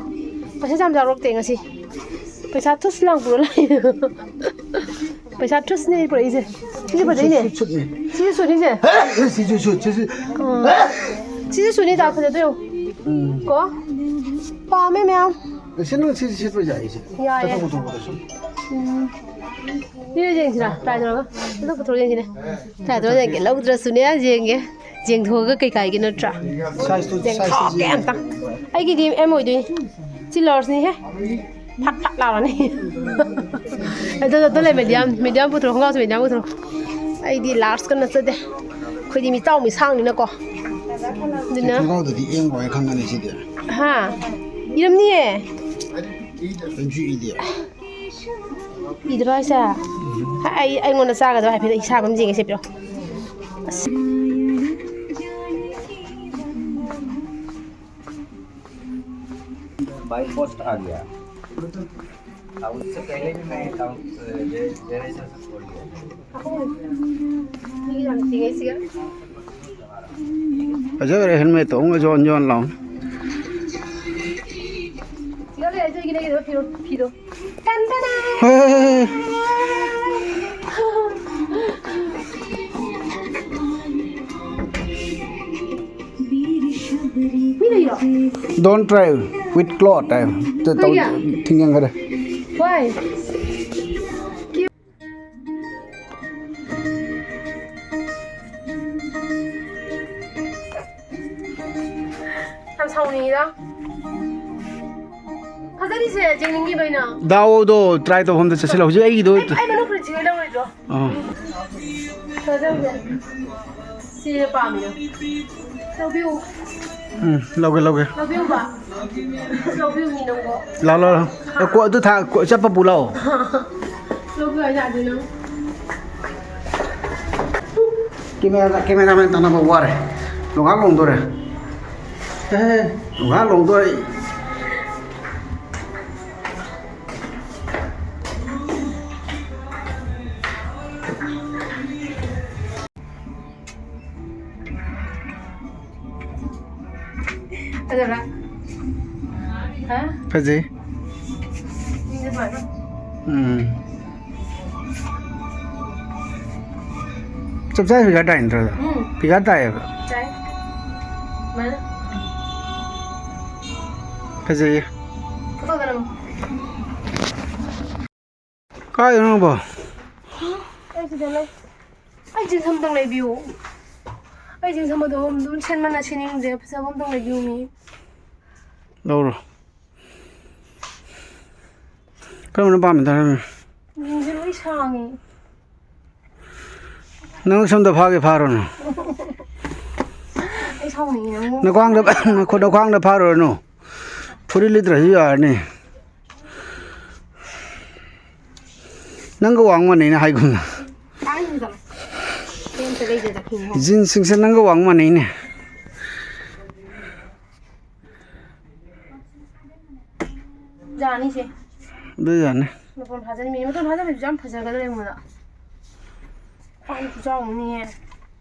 ꯄꯩꯁꯥ ꯌꯥꯝ ꯌꯥꯎꯔꯛꯇꯦ ꯉꯁꯤ꯫ ꯄꯩꯁꯥ ꯊꯨꯁ ꯂꯥꯡ ꯄꯨꯔ ꯂꯥꯛꯑꯦ꯫ ꯄꯩꯁꯥ ꯊꯨꯁꯅꯦ ꯑꯩ ꯄꯨꯔꯛꯏꯁꯦ꯫ ꯁꯤꯁꯨ ꯐꯖꯩꯅꯦ꯫ ꯁꯨꯠ, ꯁꯨꯠꯅꯦ꯫ ꯁꯤꯁꯨ ꯁꯨꯠꯅꯤꯁꯦ꯫ ꯁꯤꯁꯨ ꯁꯨꯠ, ꯁꯤꯁꯨ꯫ ꯎꯝ꯫ ꯁꯤꯁꯨ ꯁꯨꯠꯅꯤ, ꯇꯥ ꯐꯖꯗꯣꯏ ꯌꯦꯡꯉꯨ꯫ ꯎꯝ꯫ ꯀꯣ? ꯄꯥꯝꯃꯦ ꯃꯌꯥꯝ꯫ ꯁꯤ ꯅꯪ ꯁꯤ ꯁꯦꯠꯄ ꯌꯥꯏꯌꯦ ꯁꯤ꯫ ꯌꯥꯏꯌꯦ꯫ ꯆꯠꯊꯣꯛ ꯈꯣꯠꯇꯣꯛꯄꯗ ꯁꯨꯝ꯫ ꯎꯝ꯫ ꯁꯤꯁꯨ ꯌꯦꯡꯁꯤꯔꯥ? Try ꯇꯧꯔꯒ꯫ ꯑꯗꯨ ꯄꯨꯊꯣꯔꯛꯑꯣ ꯌꯦꯡꯁꯤꯅꯦ꯫ Try ꯇꯧꯔꯒ ꯌꯦꯡꯒꯦ꯫ ꯂꯧꯗ꯭ꯔꯁꯨꯅꯦ ꯌꯦꯡꯒꯦ꯫ ꯌꯦꯡꯊꯣꯛꯑꯒꯦ ꯀꯩ ꯀꯥꯏꯒꯦ ꯅꯠꯇ꯭ꯔꯥ? Size ꯇꯨ, size ꯇꯨ ꯌꯦꯡꯊꯣꯛꯀꯦ ꯌꯦꯡꯉꯨ꯫ ꯑꯝꯇ꯫ ꯑꯩꯒꯤꯗꯤ M ꯑꯣꯏꯗꯣꯏꯅꯤ꯫ ꯁꯤ largeꯅꯤꯍꯦ꯫ ꯐꯠ ꯐꯠ ꯂꯥꯎꯔꯅꯤ꯫ ꯑꯗꯣ, ꯑꯗꯣ ꯂꯩ, medium, medium ꯄꯨꯊꯣꯔꯛꯑꯣ, ꯈꯣꯡꯒ꯭ꯔꯥꯎꯁꯦ medium ꯄꯨꯊꯣꯔꯛꯑꯣ꯫ ꯑꯩꯗꯤ largeꯀ ꯅꯠꯆꯗꯦ꯫ ꯑꯩꯈꯣꯏꯗꯤ ꯃꯤꯆꯥꯎ ꯃꯤꯁꯥꯡꯅꯤꯅꯀꯣ꯫ ꯑꯗꯨꯅ ꯈꯣꯡꯒ꯭ꯔꯥꯎꯗꯗꯤ M ꯑꯣꯏ ꯈꯪꯒꯅꯤ ꯁꯤꯗꯤ꯫ ꯍꯥ? ꯏꯔꯝꯅꯤꯌꯦ꯫ ꯑꯗꯨꯝꯁꯨ ꯏꯗꯦ꯫ ꯏꯗ꯭ꯔꯣ ꯍꯥꯏꯁꯦ? ꯑꯩ, ꯑꯩꯉꯣꯟꯗ ꯆꯥꯒꯗꯕ ꯍꯥꯏꯐꯦꯠ ꯏꯁꯥꯕ ꯑꯃ ꯌꯦꯡꯉꯦ ꯁꯦ ꯄꯤꯔꯣ꯫ ꯑꯁ꯫ By post आ गया। अब उससे पहले भी मैं account, अ, जे-, जेरे से खोल लिया। ꯐꯖꯈ꯭ꯔꯦ helmet ꯇꯣꯡꯉ ꯖꯣꯟ ꯖꯣꯟ ꯂꯥꯎꯅ꯫ ꯁꯤꯗ ꯂꯩ, ꯑꯗꯨꯒꯤꯅꯦ ꯀꯩꯅꯣ ꯐꯤꯔꯣ-, ꯐꯤꯗꯣ꯫ ꯇꯟ ꯇꯅ! ꯍꯣꯏ, ꯍꯣꯏ, ꯍꯣꯏ, ꯍꯣꯏ꯫ ꯃꯤ ꯂꯩꯔꯣ? Don't try with cloth ꯍꯥꯏ꯫ ꯇ-, ꯇꯧ-, ꯀꯩꯒꯤ? ꯊꯤꯡꯖꯤꯟꯈ꯭ꯔꯦ꯫ Why? ꯌꯥꯝ ꯁꯥꯎꯅꯤꯡꯉꯤꯗ꯫ ꯐꯖꯔꯤꯁꯦ ꯌꯦꯡꯅꯤꯡꯉꯤꯕ ꯑꯩꯅ꯫ ꯗꯥꯎꯗꯣ try ꯇꯧꯐꯝꯗ ꯆꯠꯁꯤꯜꯂꯣ꯫ ꯍꯧꯖꯤꯛ ꯑꯩꯒꯤꯗꯣ ꯑꯩ, ꯑꯩ ꯃꯅꯨꯡ ꯐꯨꯔꯤꯠꯁꯤ ꯂꯧꯔꯣꯏꯗ꯭ꯔꯣ? ꯑꯥ꯫ ꯐꯖꯕꯁꯦ꯫ ꯁꯤꯅ ꯄꯥꯝꯃꯤꯗꯣ꯫ ꯂꯧꯕꯤꯌꯨ꯫ ꯎꯝ, ꯂꯧꯒꯦ, ꯂꯧꯒꯦ꯫ ꯂꯧꯕꯤꯌꯨꯕ꯫ ꯂꯧꯕꯤꯌꯨ ꯃꯤ ꯅꯪꯕꯣ꯫ ꯂꯥꯎ, ꯂꯥꯎ, ꯂꯥꯎ꯫ ꯑꯦ, ꯀꯣ-, ꯑꯗꯨ ꯊꯥ-, ꯀꯣ-, ꯆꯠꯄ ꯄꯨ ꯂꯥꯛꯑꯣ꯫ ꯂꯧꯕꯤꯌꯨ ꯍꯥꯏ ꯌꯥꯗꯦ ꯅꯪ꯫ ꯀꯦꯃꯦꯔꯥ, ꯀꯦꯃꯦꯔꯥꯃꯦꯟ ꯇꯥꯟꯅꯕ ꯋꯥꯔꯦ꯫ ꯂꯣꯡꯍꯥꯛ ꯂꯣꯡꯗꯣꯔꯦ꯫ ꯑꯦ, ꯂꯣꯡꯍꯥꯛ ꯂꯣꯡꯗꯣꯔꯦ꯫ ꯐꯖꯕ꯭ꯔꯥ? ꯍꯥ? ꯐꯖꯩ꯫ ꯃꯤꯁꯦ ꯁꯨꯃꯥꯏꯅ꯫ ꯎꯝ꯫ ꯆꯞ ꯆꯥꯅ ꯐꯤꯒꯔ ꯇꯥꯏ ꯅꯠꯇ꯭ꯔꯣ? ꯎꯝ꯫ ꯐꯤꯒꯔ ꯇꯥꯏꯌꯦꯕ꯫ ꯇꯥꯏ꯫ ꯁꯨꯃꯥꯏꯅ꯫ ꯐꯖꯩꯌꯦ꯫ ꯐꯣꯇꯣꯗ ꯅꯝꯃꯣ꯫ ꯀꯥꯏꯗꯅꯣ ꯅꯪꯕꯣ? ꯑꯩ ꯁꯤꯗ ꯂꯩ꯫ ꯑꯩ ꯖꯤꯟꯁ ꯑꯝꯇꯪ ꯂꯩꯕꯤꯌꯨ꯫ ꯑꯩ ꯖꯤꯟꯁ ꯑꯃꯗꯣ ꯑꯗꯨꯝ ꯁꯦꯠꯃꯟꯅ ꯁꯦꯠꯅꯤꯡꯗ꯭ꯔꯦ, ꯐꯖꯕ ꯑꯝꯇꯪ ꯂꯩꯕꯤꯌꯨ ꯃꯤ꯫ ꯂꯧꯔꯣ꯫ ꯀꯔꯝꯕꯅ ꯄꯥꯝꯃꯤ ꯇꯥꯔꯝꯃꯤ? ꯖꯤꯟꯁꯁꯦ ꯂꯣꯏ ꯁꯥꯡꯉꯤ꯫ ꯅꯪ ꯁꯣꯝꯗ ꯐꯥꯒꯦ ꯐꯥꯔꯨꯅꯨ꯫ ꯑꯩ ꯁꯥꯎꯅꯤꯡꯉꯤ ꯅꯪꯕꯨ꯫ ꯅꯈ꯭ꯋꯥꯡꯗ, ꯅꯈꯨ-, ꯅꯈ꯭ꯋꯥꯡꯗ ꯐꯥꯔꯨꯔꯅꯨ꯫ ꯐꯨꯔꯤꯠ ꯂꯤꯠꯇ꯭ꯔꯁꯨ ꯌꯥꯔꯅꯤ꯫ ꯅꯪꯒ ꯋꯥꯡ ꯃꯥꯟꯅꯩꯅ ꯍꯥꯏꯒꯨꯝꯅ꯫ ꯇꯥꯡꯉꯤꯗꯣ꯫ ꯑꯩ ꯑꯝꯇ ꯂꯩꯖꯔꯛꯈꯤꯒꯦ꯫ ꯖꯤꯟꯁꯁꯤꯡꯁꯦ ꯅꯪꯒ ꯋꯥꯡ ꯃꯥꯟꯅꯩꯅꯦ꯫ ꯌꯥꯅꯤꯁꯦ꯫ ꯑꯗꯨ ꯌꯥꯅꯤ꯫ ꯃꯇꯣꯟ ꯐꯥꯖꯅꯤ꯫ ꯃꯤ ꯃꯇꯣꯟ ꯐꯥꯖꯕꯁꯨ ꯌꯥꯝ ꯐꯖꯒꯗ꯭ꯔꯥ ꯌꯦꯡꯉꯨꯗ꯫ ꯈ꯭ꯋꯥꯡ ꯈꯨꯆꯥꯎ ꯑꯃꯅꯤꯍꯦ꯫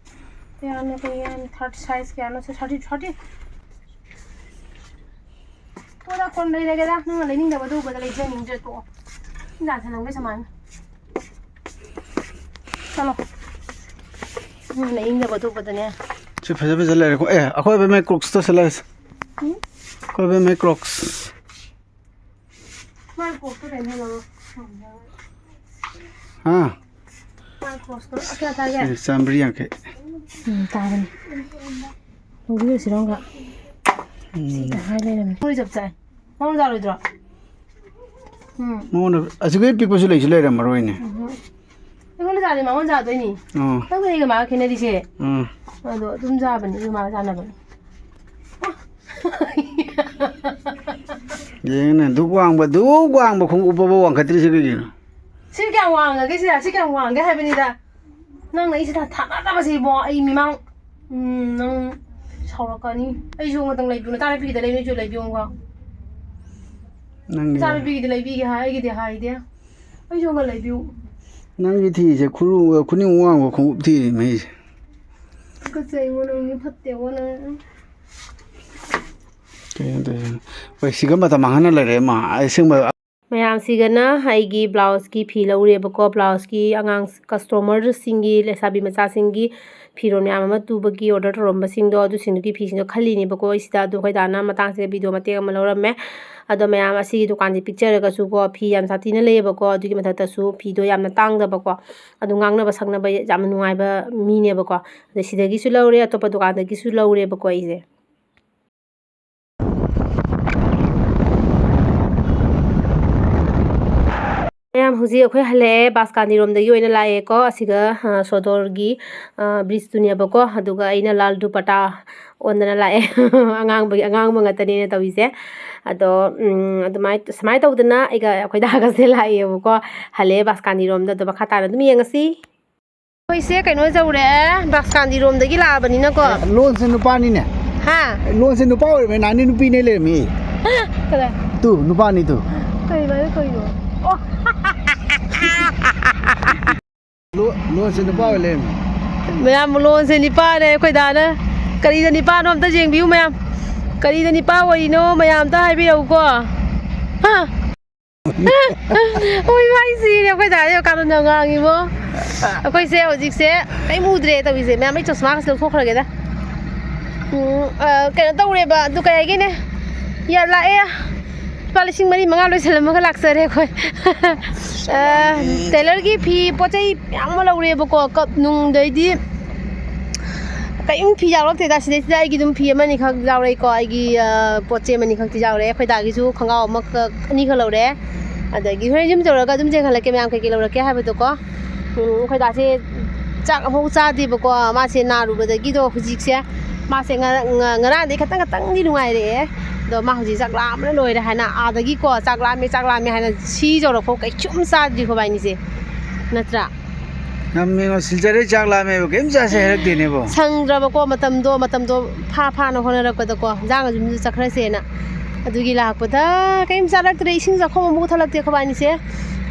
ꯀꯌꯥꯅꯣ, ꯀꯌꯥꯅꯣ, ꯊꯥꯔꯇꯤ, ꯁꯥꯏꯖ ꯀꯌꯥꯅꯣ ꯁꯦ? Thirty, thirty. ꯇꯣꯗ ꯀꯣꯟ ꯂꯩꯔꯒꯦꯗ꯫ ꯅꯪꯅ ꯂꯩꯅꯤꯡꯗꯕꯗꯣ ꯎꯕꯗ ꯂꯩꯖꯅꯤꯡꯗ꯭ꯔꯦ, ꯇꯣꯛꯑꯣ꯫ ꯏꯟꯖꯥꯡ ꯊꯅꯝꯒꯦ ꯁꯨꯃꯥꯏꯅ꯫ ꯆꯠꯂꯣ꯫ ꯅꯪꯅ ꯂꯩꯅꯤꯡꯗꯕꯗꯣ ꯎꯕꯗꯅꯦ꯫ ꯁꯤ ꯐꯖ ꯐꯖ ꯂꯩꯔꯦꯀꯣ꯫ ꯑꯦ, ꯑꯩꯈꯣꯏ ꯑꯕꯦꯝꯃ ꯀ꯭ꯔꯣꯛꯁꯇꯣ ꯁꯤꯜꯂꯁꯤ꯫ ꯎꯝ? ꯑꯩꯈꯣꯏ ꯑꯕꯦꯝꯃ ꯀ꯭ꯔꯣꯛꯁ꯫ ꯃꯥꯏ ꯀ꯭ꯔꯣꯛꯁꯇꯣ ꯀꯩꯅꯣ ꯂꯧꯔꯣ꯫ ꯍꯥ? ꯃꯥꯏ ꯀ꯭ꯔꯣꯛꯁꯇꯣ ꯀꯌꯥ ꯇꯥꯒꯦ? ꯁꯤ ꯆꯥꯝꯃꯔꯤ ꯌꯥꯡꯈꯩ꯫ ꯎꯝ, ꯇꯥꯕꯅꯤ꯫ ꯂꯧꯕꯤꯔꯁꯤꯔꯣ ꯑꯃꯨꯛꯀ? ꯎꯝ꯫ ꯁꯤ ꯇꯪꯈꯥꯏ ꯂꯩꯔꯝꯃꯦ꯫ ꯃꯣꯏ ꯆꯞ ꯆꯥꯏ꯫ ꯃꯉꯣꯟ ꯌꯥꯔꯣꯏꯗ꯭ꯔꯣ? ꯎꯝ꯫ ꯃꯉꯣꯟꯗ ꯑꯁꯤꯗꯩ ꯄꯤꯛꯄꯁꯨ ꯂꯩꯁꯨ ꯂꯩꯔꯝꯃꯔꯣꯏꯅꯦ꯫ ꯎꯝ꯫ ꯑꯩꯉꯣꯟꯗ ꯆꯥꯗꯤ ꯃꯉꯣꯟ ꯆꯥꯗꯣꯏꯅꯤ꯫ ꯑꯣ꯫ ꯅꯪꯒ ꯑꯩꯒ ꯃꯥꯒ ꯈꯦꯠꯅꯔꯤꯁꯦ꯫ ꯎꯝ꯫ ꯑꯗꯣ ꯑꯗꯨꯝ ꯆꯥꯕꯅꯤ, ꯑꯩꯒ ꯃꯥꯒ ꯆꯥꯅꯕꯅꯤ꯫ ꯑꯣ, ꯌꯦꯡꯉꯨꯅꯦ, ꯗꯨꯛ ꯋꯥꯡꯕ, ꯗꯨꯛ ꯋꯥꯡꯕ ꯈꯣꯡꯎꯞ ꯎꯞꯄꯕ ꯋꯥꯡꯈꯠꯇ꯭ꯔꯤꯁꯦ ꯀꯩꯒꯤꯅꯣ? ꯁꯤ ꯀꯌꯥꯝ ꯋꯥꯡꯉꯒꯦ? ꯁꯤꯗ ꯁꯤ ꯀꯌꯥꯝ ꯋꯥꯡꯒꯦ ꯍꯥꯏꯕꯅꯤꯗ꯫ ꯅꯪꯅ ꯑꯩꯁꯤꯗ ꯊꯥꯅꯗꯕꯁꯤꯕꯣ, ꯑꯩ ꯃꯤꯃꯥꯡ, ꯎꯝ, ꯅꯪ ꯁꯥꯎꯔꯛꯀꯅꯤ꯫ ꯑꯩꯁꯨ ꯑꯃꯇꯪ ꯂꯩꯕꯤꯌꯨ, ꯅꯆꯥꯅꯨꯄꯤꯒꯤꯗ ꯂꯩꯕꯤꯌꯨ, ꯂꯩꯕꯤꯌꯨꯀꯣ꯫ ꯅꯪꯒꯤ ꯅꯆꯥꯅꯨꯄꯤꯒꯤꯗꯤ ꯂꯩꯕꯤꯒꯦ ꯍꯥꯏ, ꯑꯩꯒꯤꯗꯤ ꯍꯥꯏꯗꯦ꯫ ꯑꯩꯁꯨ ꯑꯃ ꯂꯩꯕꯤꯌꯨ꯫ ꯅꯪꯒꯤ ꯊꯤꯔꯤꯁꯦ ꯈꯨꯔꯨ-, ꯈꯨꯅꯤꯡ ꯋꯥꯡꯕ ꯈꯣꯡꯎꯞ ꯊꯤꯔꯤ ꯃꯩꯁꯦ꯫ ꯇꯨꯀꯠꯆꯩꯉꯣ ꯅꯪ, ꯃꯤ ꯐꯠꯇꯦꯉꯣ ꯅꯪ꯫ ꯀꯩꯅꯣ ꯇꯧꯔꯤꯁꯤꯅ? ꯍꯣꯏ, ꯁꯤꯒ ꯃꯇꯝ ꯃꯥꯡꯍꯟꯅ ꯂꯩꯔꯦ ꯃꯥ꯫ ꯑꯁꯦꯡꯕ ꯃꯌꯥꯝꯁꯤꯒꯅ ꯑꯩꯒꯤ ꯕ꯭ꯂꯥꯎꯁꯀꯤ ꯐꯤ ꯂꯧꯔꯦꯕꯀꯣ꯫ ꯕ꯭ꯂꯥꯎꯁꯀꯤ ꯑꯉꯥꯡ ꯀꯁꯇꯃꯔꯁꯤꯡꯒꯤ, ꯂꯩꯁꯥꯕꯤ ꯃꯆꯥꯁꯤꯡꯒꯤ ꯐꯤꯔꯣꯜ ꯃꯌꯥꯝ ꯑꯃ ꯇꯨꯕꯒꯤ ꯑꯣꯔꯗꯔ ꯇꯧꯔꯝꯕꯁꯤꯡꯗꯣ, ꯑꯗꯨꯁꯤꯡꯗꯨꯒꯤ ꯐꯤꯁꯤꯡꯗꯣ ꯈꯜꯂꯤꯅꯦꯕꯀꯣ ꯑꯩ ꯁꯤꯗ꯫ ꯑꯗꯣ ꯑꯩꯈꯣꯏ ꯗꯥꯅ ꯃꯇꯥꯡꯁꯤꯗ ꯚꯤꯗꯤꯑꯣ ꯃꯇꯦꯛ ꯑꯃ ꯂꯧꯔꯝꯃꯦ꯫ ꯑꯗꯣ ꯃꯌꯥꯝ, ꯑꯁꯤꯒꯤ ꯗꯨꯀꯥꯟꯁꯦ ꯄꯤꯛꯆꯔꯒꯁꯨꯀꯣ, ꯐꯤ ꯌꯥꯝ ꯁꯥꯊꯤꯅ ꯂꯩꯌꯦꯕꯀꯣ꯫ ꯑꯗꯨꯒꯤ ꯃꯊꯛꯇꯁꯨ ꯐꯤꯗꯣ ꯌꯥꯝꯅ ꯇꯥꯡꯗꯕꯀꯣ꯫ ꯑꯗꯨ ꯉꯥꯡꯅꯕ ꯁꯛꯅꯕ ꯌꯥꯝꯅ ꯅꯨꯡꯉꯥꯏꯕ ꯃꯤꯅꯦꯕꯀꯣ꯫ ꯑꯗꯩ ꯁꯤꯗꯒꯤꯁꯨ ꯂꯧꯔꯦ, ꯑꯇꯣꯞꯄ ꯗꯨꯀꯥꯟꯗꯒꯤꯁꯨ ꯂꯧꯔꯦꯕꯀꯣ ꯑꯩꯁꯦ꯫ ꯃꯌꯥꯝ, ꯍꯧꯖꯤꯛ ꯑꯩꯈꯣꯏ ꯍꯜꯂꯛꯑꯦ, ꯕꯥꯁꯀꯥꯟꯗꯤꯔꯣꯝꯗꯒꯤ ꯑꯣꯏꯅ ꯂꯥꯛꯑꯦꯀꯣ꯫ ꯑꯁꯤꯒ, ꯑ, ꯁꯣꯗꯣꯔꯒꯤ, ꯑ, ꯕ꯭ꯔꯤꯖꯇꯨꯅꯦꯕꯀꯣ꯫ ꯑꯗꯨꯒ ꯑꯩꯅ ꯂꯥꯜ ꯗꯨꯄꯇꯥ ꯑꯣꯟꯗꯅ ꯂꯥꯛꯑꯦ꯫ ꯑꯉꯥꯡꯕꯒꯤ, ꯑꯉꯥꯡꯕ ꯉꯥꯛꯇꯅꯦꯅ ꯇꯧꯔꯤꯁꯦ꯫ ꯑꯗꯣ, ꯎꯝ, ꯑꯗꯨꯃꯥꯏ-, ꯁꯨꯃꯥꯏꯅ ꯇꯧꯗꯅ ꯑꯩꯒ ꯑꯩꯈꯣꯏ ꯗꯥꯒꯁꯦ ꯂꯥꯛꯑꯦꯕꯀꯣ꯫ ꯍꯜꯂꯛꯑꯦ ꯕꯥꯁꯀꯥꯟꯗꯤꯔꯣꯝꯗ꯫ ꯑꯗꯣ ꯃꯈꯥ ꯇꯥꯅ ꯑꯗꯨꯝ ꯌꯦꯡꯉꯁꯤ꯫ ꯑꯩꯈꯣꯏꯁꯦ ꯀꯩꯅꯣ ꯌꯧꯔꯦ, ꯕꯥꯁꯀꯥꯟꯗꯤꯔꯣꯝꯗꯒꯤ ꯂꯥꯛꯑꯕꯅꯤꯅꯀꯣ꯫ ꯂꯣꯟꯁꯦ ꯅꯨꯄꯥꯅꯤꯅꯦ꯫ ꯍꯥ? ꯂꯣꯟꯁꯦ ꯅꯨꯄꯥ ꯑꯣꯏꯔꯝꯃꯦ, ꯅꯍꯥꯟꯗꯤ ꯅꯨꯄꯤꯅꯦ ꯂꯩꯔꯝꯃꯤ꯫ ꯀꯗꯥꯏ? ꯇꯨ, ꯅꯨꯄꯥꯅꯤ ꯇꯨ꯫ ꯀꯩ ꯃꯥꯅ ꯀꯩꯅꯣ? ꯑꯣ! ꯂꯣ-, ꯂꯣꯟꯁꯦ ꯅꯨꯄꯥ ꯑꯣꯏ ꯂꯩꯔꯝꯃꯤ꯫ ꯃꯌꯥꯝ, ꯂꯣꯟꯁꯦ ꯅꯤꯄꯥꯅꯦ ꯑꯩꯈꯣꯏ ꯗꯥꯅ꯫ ꯀꯔꯤꯗ ꯅꯤꯄꯥꯅꯣ ꯑꯝꯇ ꯌꯦꯡꯕꯤꯌꯨ ꯃꯌꯥꯝ꯫ ꯀꯔꯤꯗ ꯅꯤꯄꯥ ꯑꯣꯏꯔꯤꯅꯣ ꯃꯌꯥꯝ ꯑꯝꯇ ꯍꯥꯏꯕꯤꯔꯛꯎꯀꯣ꯫ ꯍꯥ? ꯍꯣꯏ, ꯃꯥꯏ ꯁꯤꯔꯦ꯫ ꯑꯩꯈꯣꯏ ꯗꯥꯗꯤ ꯀꯥꯔꯟ ꯌꯥꯝ ꯉꯥꯡꯉꯤꯕꯣ꯫ ꯑꯩꯈꯣꯏꯁꯦ ꯍꯧꯖꯤꯛꯁꯦ ꯀꯔꯤꯝ ꯎꯗ꯭ꯔꯦ ꯇꯧꯔꯤꯁꯦ꯫ ꯃꯌꯥꯝ, ꯑꯩ ꯆꯁꯃꯥꯒꯁꯦ ꯂꯧꯊꯣꯛꯈ꯭ꯔꯒꯦꯗ꯫ ꯎꯝ, ꯑ, ꯀꯩꯅꯣ ꯇꯧꯔꯦꯕ, ꯑꯗꯨ ꯀꯩ ꯍꯥꯏꯒꯦꯅꯦ? ꯌꯥ, ꯂꯥꯛꯑꯦ꯫ ꯂꯨꯄꯥ ꯂꯤꯁꯤꯡ ꯃꯔꯤ ꯃꯉꯥ ꯂꯣꯏꯁꯜꯂꯝꯃꯒ ꯂꯥꯛꯆꯔꯦ ꯑꯩꯈꯣꯏ꯫ ꯑ, ꯇꯦꯂꯔꯒꯤ ꯐꯤ ꯄꯣꯠ ꯆꯩ ꯃꯌꯥꯝ ꯑꯃ ꯂꯧꯔꯦꯕꯀꯣ, ꯀꯞ ꯅꯨꯡ, ꯑꯗꯩꯗꯤ ꯀꯔꯤꯝ ꯐꯤ ꯌꯥꯎꯔꯛꯇꯦꯗ꯫ ꯁꯤꯗꯩꯁꯤꯗ ꯑꯩꯒꯤ ꯑꯗꯨꯝ ꯐꯤ ꯑꯃꯅꯤꯈꯛ ꯌꯥꯎꯔꯛꯏꯀꯣ꯫ ꯑꯩꯒꯤ, ꯑ, ꯄꯣꯠ ꯆꯩ ꯑꯃꯅꯤꯈꯛꯇꯤ ꯌꯥꯎꯔꯛꯑꯦ꯫ ꯑꯩꯈꯣꯏ ꯗꯥꯒꯤꯁꯨ ꯈꯣꯡꯒ꯭ꯔꯥꯎ ꯑꯃꯈꯛ, ꯑꯅꯤꯈꯛ ꯂꯧꯔꯦ꯫ ꯑꯗꯒꯤ ꯍꯣꯔꯦꯟ ꯌꯨꯝ ꯌꯧꯔꯒ ꯑꯗꯨꯝ ꯌꯦꯡꯍꯜꯂꯛꯀꯦ ꯃꯌꯥꯝ ꯀꯩꯀꯩ ꯂꯧꯔꯛꯀꯦ ꯍꯥꯏꯕꯗꯣꯀꯣ꯫ ꯎꯝ, ꯑꯩꯈꯣꯏ ꯗꯥꯁꯦ ꯆꯥꯛ ꯑꯃꯐꯥꯎ ꯆꯥꯗꯦꯕꯀꯣ꯫ ꯃꯥꯁꯦ ꯅꯥꯔꯨꯕꯗꯒꯤꯗꯣ ꯍꯧꯖꯤꯛꯁꯦ ꯃꯥꯁꯦ ꯉ-, ꯉ-, ꯉꯔꯥꯡꯗꯩ ꯈꯇꯪ ꯈꯇꯪꯗꯤ ꯅꯨꯡꯉꯥꯏꯔꯛꯑꯦ꯫ ꯑꯗꯣ ꯃꯥ ꯍꯧꯖꯤꯛ ꯆꯥꯛ ꯂꯥꯝꯕꯅ ꯂꯣꯏꯔꯦ ꯍꯥꯏꯅ ꯑꯥꯗꯒꯤꯀꯣ, "ꯆꯥꯛ ꯂꯥꯝꯃꯦ, ꯆꯥꯛ ꯂꯥꯝꯃꯦ" ꯍꯥꯏꯅ ꯁꯤ ꯌꯧꯔꯛꯐꯥꯎ ꯀꯩꯁꯨꯝ ꯆꯥꯗ꯭ꯔꯤꯀꯣ ꯏꯕꯥꯅꯤꯁꯦ, ꯅꯠꯇ꯭ꯔꯥ? ꯉꯝꯃꯦꯉꯣ, ꯁꯤꯜꯆꯔꯗꯩ ꯆꯥꯛ ꯂꯥꯝꯃꯦꯕ, ꯀꯩꯝ ꯆꯥꯁꯦ ꯍꯥꯏꯔꯛꯇꯦꯅꯦꯕꯣ꯫ ꯁꯪꯗ꯭ꯔꯕꯀꯣ, ꯃꯇꯝꯗꯣ, ꯃꯇꯝꯗꯣ ꯐꯥ ꯐꯥꯅ ꯍꯣꯠꯅꯔꯛꯄꯗꯀꯣ, ꯏꯟꯖꯥꯡ ꯌꯨꯝꯗ ꯆꯠꯈ꯭ꯔꯁꯦꯅ꯫ ꯑꯗꯨꯒꯤ ꯂꯥꯛꯄꯗ ꯀꯩꯝ ꯆꯥꯔꯛꯇ꯭ꯔꯦ, ꯏꯁꯤꯡ ꯆꯥꯛꯈꯣꯝ ꯑꯃꯨꯛ ꯊꯛꯂꯛꯇꯦ ꯑꯩꯈꯣꯏꯕꯥꯅꯤꯁꯦ꯫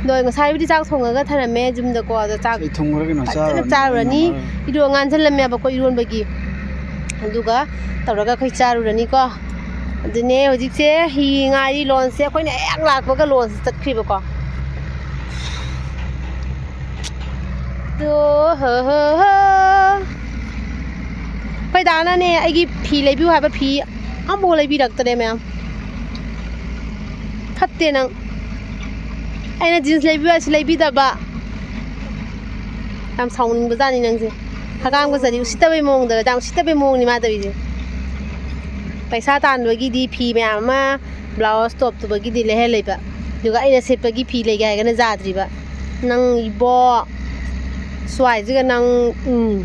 ꯑꯗꯣ ꯉꯁꯥꯏꯕꯨꯗꯤ ꯆꯥꯛ ꯊꯣꯡꯉꯒ ꯊꯅꯝꯃꯦ ꯌꯨꯝꯗꯀꯣ, ꯑꯗꯣ ꯆꯥꯛ ꯏꯁꯩ ꯊꯨꯝ ꯈꯔ ꯀꯩꯅꯣ ꯐꯖꯅ ꯆꯥꯔꯨꯔꯅꯤ, ꯆꯥꯔꯨꯔꯅꯤ꯫ ꯉꯝꯃꯔꯣꯏ꯫ ꯏꯔꯣ-, ꯉꯥꯟꯁꯤꯜꯂꯝꯃꯦꯕꯀꯣ ꯏꯔꯣꯟꯕꯒꯤ꯫ ꯑꯗꯨꯒ ꯇꯧꯔꯒ ꯑꯩꯈꯣꯏ ꯆꯥꯔꯨꯔꯅꯤꯀꯣ꯫ ꯑꯗꯨꯅꯦ ꯍꯧꯖꯤꯛꯁꯦ ꯍꯤ ꯉꯥꯏꯔꯤ, ꯂꯣꯟꯁꯦ ꯑꯩꯈꯣꯏꯅ ꯍꯦꯛ ꯂꯥꯛꯄꯒ ꯂꯣꯟꯁꯦ ꯆꯠꯈ꯭ꯔꯤꯕꯀꯣ꯫ ꯑꯗꯣ, ꯍꯣ, ꯍꯣ, ꯍꯣ꯫ ꯑꯩꯈꯣꯏ ꯗꯥꯅꯅꯦ ꯑꯩꯒꯤ ꯐꯤ ꯂꯩꯕꯤꯌꯨ ꯍꯥꯏꯕ ꯐꯤ ꯑꯃꯐꯥꯎ ꯂꯩꯕꯤꯔꯛꯇ꯭ꯔꯦ ꯃꯌꯥꯝ꯫ ꯐꯠꯇꯦ ꯅꯪ꯫ ꯑꯩꯅ ꯖꯤꯟꯁ ꯂꯩꯕꯤꯌꯨ ꯍꯥꯏꯁꯨ ꯂꯩꯕꯤꯗꯕ꯫ ꯌꯥꯝ ꯁꯥꯎꯅꯤꯡꯕꯖꯥꯠꯅꯤ ꯅꯪꯁꯦ꯫ ꯍꯀꯥꯝꯒ ꯆꯠꯂꯤ, ꯎꯁꯤꯠꯇꯕꯩ ꯃꯑꯣꯡꯗ, ꯌꯥꯝ ꯎꯁꯤꯠꯇꯕꯩ ꯃꯑꯣꯡꯅꯤ ꯃꯥ ꯇꯧꯔꯤꯁꯦ꯫ ꯄꯩꯁꯥ ꯇꯥꯟꯕꯒꯤꯗꯤ ꯐꯤ ꯃꯌꯥꯝ ꯑꯃ, ꯕ꯭ꯂꯥꯎꯁ ꯇꯣꯞ ꯇꯨꯕꯒꯤꯗꯤ ꯂꯩꯍꯜꯂꯦꯕ꯫ ꯑꯗꯨꯒ ꯑꯩꯅ ꯁꯦꯠꯄꯒꯤ ꯐꯤ ꯂꯩꯒꯦ ꯍꯥꯏꯔꯒꯅ ꯌꯥꯗ꯭ꯔꯤꯕ꯫ ꯅꯪ ꯏꯕꯣ, ꯁ꯭ꯋꯥꯏꯁꯤꯒ ꯅꯪ, ꯎꯝ꯫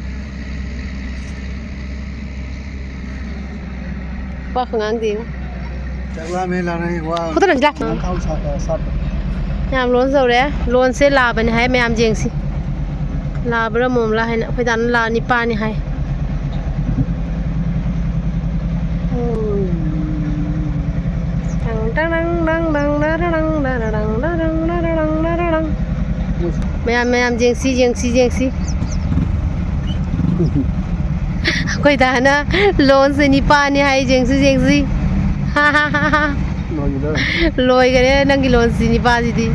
ꯋꯥ ꯈꯪꯉꯥꯡꯗꯦ꯫ ꯆꯥꯛ ꯂꯥꯝꯃꯦ ꯂꯥꯎꯔꯦ, ꯋꯥ ꯈꯨꯗꯣ ꯅꯪ ꯂꯥꯛ-, ꯉꯥꯡꯈꯥꯎ ꯁꯥ-, ꯁꯥꯠꯄ꯫ ꯃꯌꯥꯝ ꯂꯣꯟꯁ ꯇꯧꯔꯦ꯫ ꯂꯣꯟꯁꯦ ꯂꯥꯕꯅꯤ ꯍꯥꯏ, ꯃꯌꯥꯝ ꯌꯦꯡꯁꯤ꯫ ꯂꯥꯕ꯭ꯔꯥ ꯃꯣꯝꯂꯥ ꯍꯥꯏꯅ꯫ ꯑꯩꯈꯣꯏ ꯗꯥꯅ ꯂꯥ ꯅꯤꯄꯥꯅꯤ ꯍꯥꯏ꯫ ꯃꯌꯥꯝ, ꯃꯌꯥꯝ, ꯌꯦꯡꯁꯤ, ꯌꯦꯡꯁꯤ, ꯌꯦꯡꯁꯤ꯫ ꯑꯩꯈꯣꯏ ꯗꯥꯅ ꯂꯣꯟꯁꯦ ꯅꯤꯄꯥꯅꯤ ꯍꯥꯏ, ꯌꯦꯡꯁꯤ, ꯌꯦꯡꯁꯤ꯫ ꯂꯣꯏꯈꯔꯦ꯫ ꯂꯣꯏꯈꯔꯦ ꯅꯪꯒꯤ ꯂꯣꯟꯁꯤ ꯅꯤꯄꯥꯁꯤꯗꯤ꯫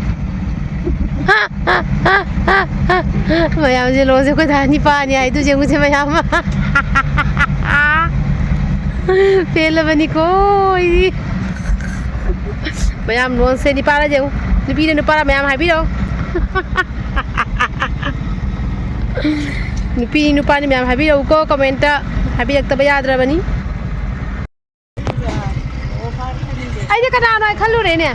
ꯃꯌꯥꯝꯁꯦ ꯂꯣꯟꯁꯦ ꯑꯩꯈꯣꯏ ꯗꯥ ꯅꯤꯄꯥꯅꯤ ꯍꯥꯏꯗꯨ ꯌꯦꯡꯉꯨꯁꯦ ꯃꯌꯥꯝ꯫ ꯄꯦꯜꯂꯕꯅꯤꯀꯣ ꯑꯩꯗꯤ꯫ ꯃꯌꯥꯝ ꯂꯣꯟꯁꯦ ꯅꯤꯄꯥꯔ ꯌꯦꯡꯉꯨ꯫ ꯅꯨꯄꯤꯅ ꯅꯨꯄꯥꯔ ꯃꯌꯥꯝ ꯍꯥꯏꯕꯤꯔꯛꯑꯣ꯫ ꯅꯨꯄꯤ ꯅꯨꯄꯥꯅꯤ ꯃꯌꯥꯝ ꯍꯥꯏꯕꯤꯔꯛꯎꯀꯣ comment ꯇ꯫ ꯍꯥꯏꯕꯤꯔꯛꯇꯕ ꯌꯥꯗ꯭ꯔꯕꯅꯤ꯫ ꯑꯩꯗꯤ ꯀꯅꯥꯅꯣ ꯍꯥꯏ ꯈꯜꯂꯨꯔꯦꯅꯦ꯫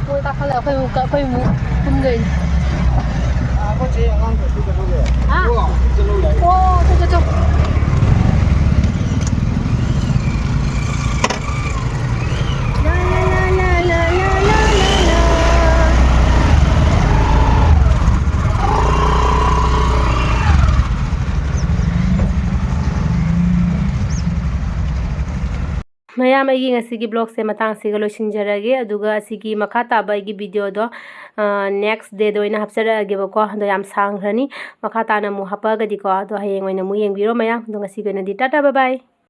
ꯃꯣꯏ ꯀꯥꯈꯠꯂ ꯑꯩꯈꯣꯏ ꯑꯃꯨꯛ, ꯑꯩꯈꯣꯏ ꯑꯃꯨꯛ ꯀꯨꯝꯗꯣꯏꯅꯤ꯫ ꯍꯥ? ꯑꯣ, ꯆꯠ, ꯆꯠ, ꯆꯠ꯫ ꯃꯌꯥꯝ, ꯑꯩꯒꯤ ꯉꯁꯤꯒꯤ vlogꯁꯦ ꯃꯇꯥꯡ ꯑꯁꯤꯒ ꯂꯣꯏꯁꯤꯟꯖꯔꯒꯦ꯫ ꯑꯗꯨꯒ ꯑꯁꯤꯒꯤ ꯃꯈꯥ ꯇꯥꯕ ꯑꯩꯒꯤ videoꯗꯣ, ꯑ, next dayꯗ ꯑꯣꯏꯅ ꯍꯥꯞꯆꯔꯛꯑꯒꯦꯕꯀꯣ꯫ ꯑꯗꯣ ꯌꯥꯝ ꯁꯥꯡꯈ꯭ꯔꯅꯤ꯫ ꯃꯈꯥ ꯇꯥꯅ ꯑꯃꯨꯛ ꯍꯥꯞꯄꯛꯑꯒꯗꯤꯀꯣ꯫ ꯑꯗꯣ ꯍꯌꯦꯡ ꯑꯣꯏꯅ ꯑꯃꯨꯛ ꯌꯦꯡꯕꯤꯔꯣ ꯃꯌꯥꯝ꯫ ꯑꯗꯣ ꯉꯁꯤꯒꯤ ꯑꯣꯏꯅꯗꯤ ꯇꯥꯇꯥ, bye bye꯫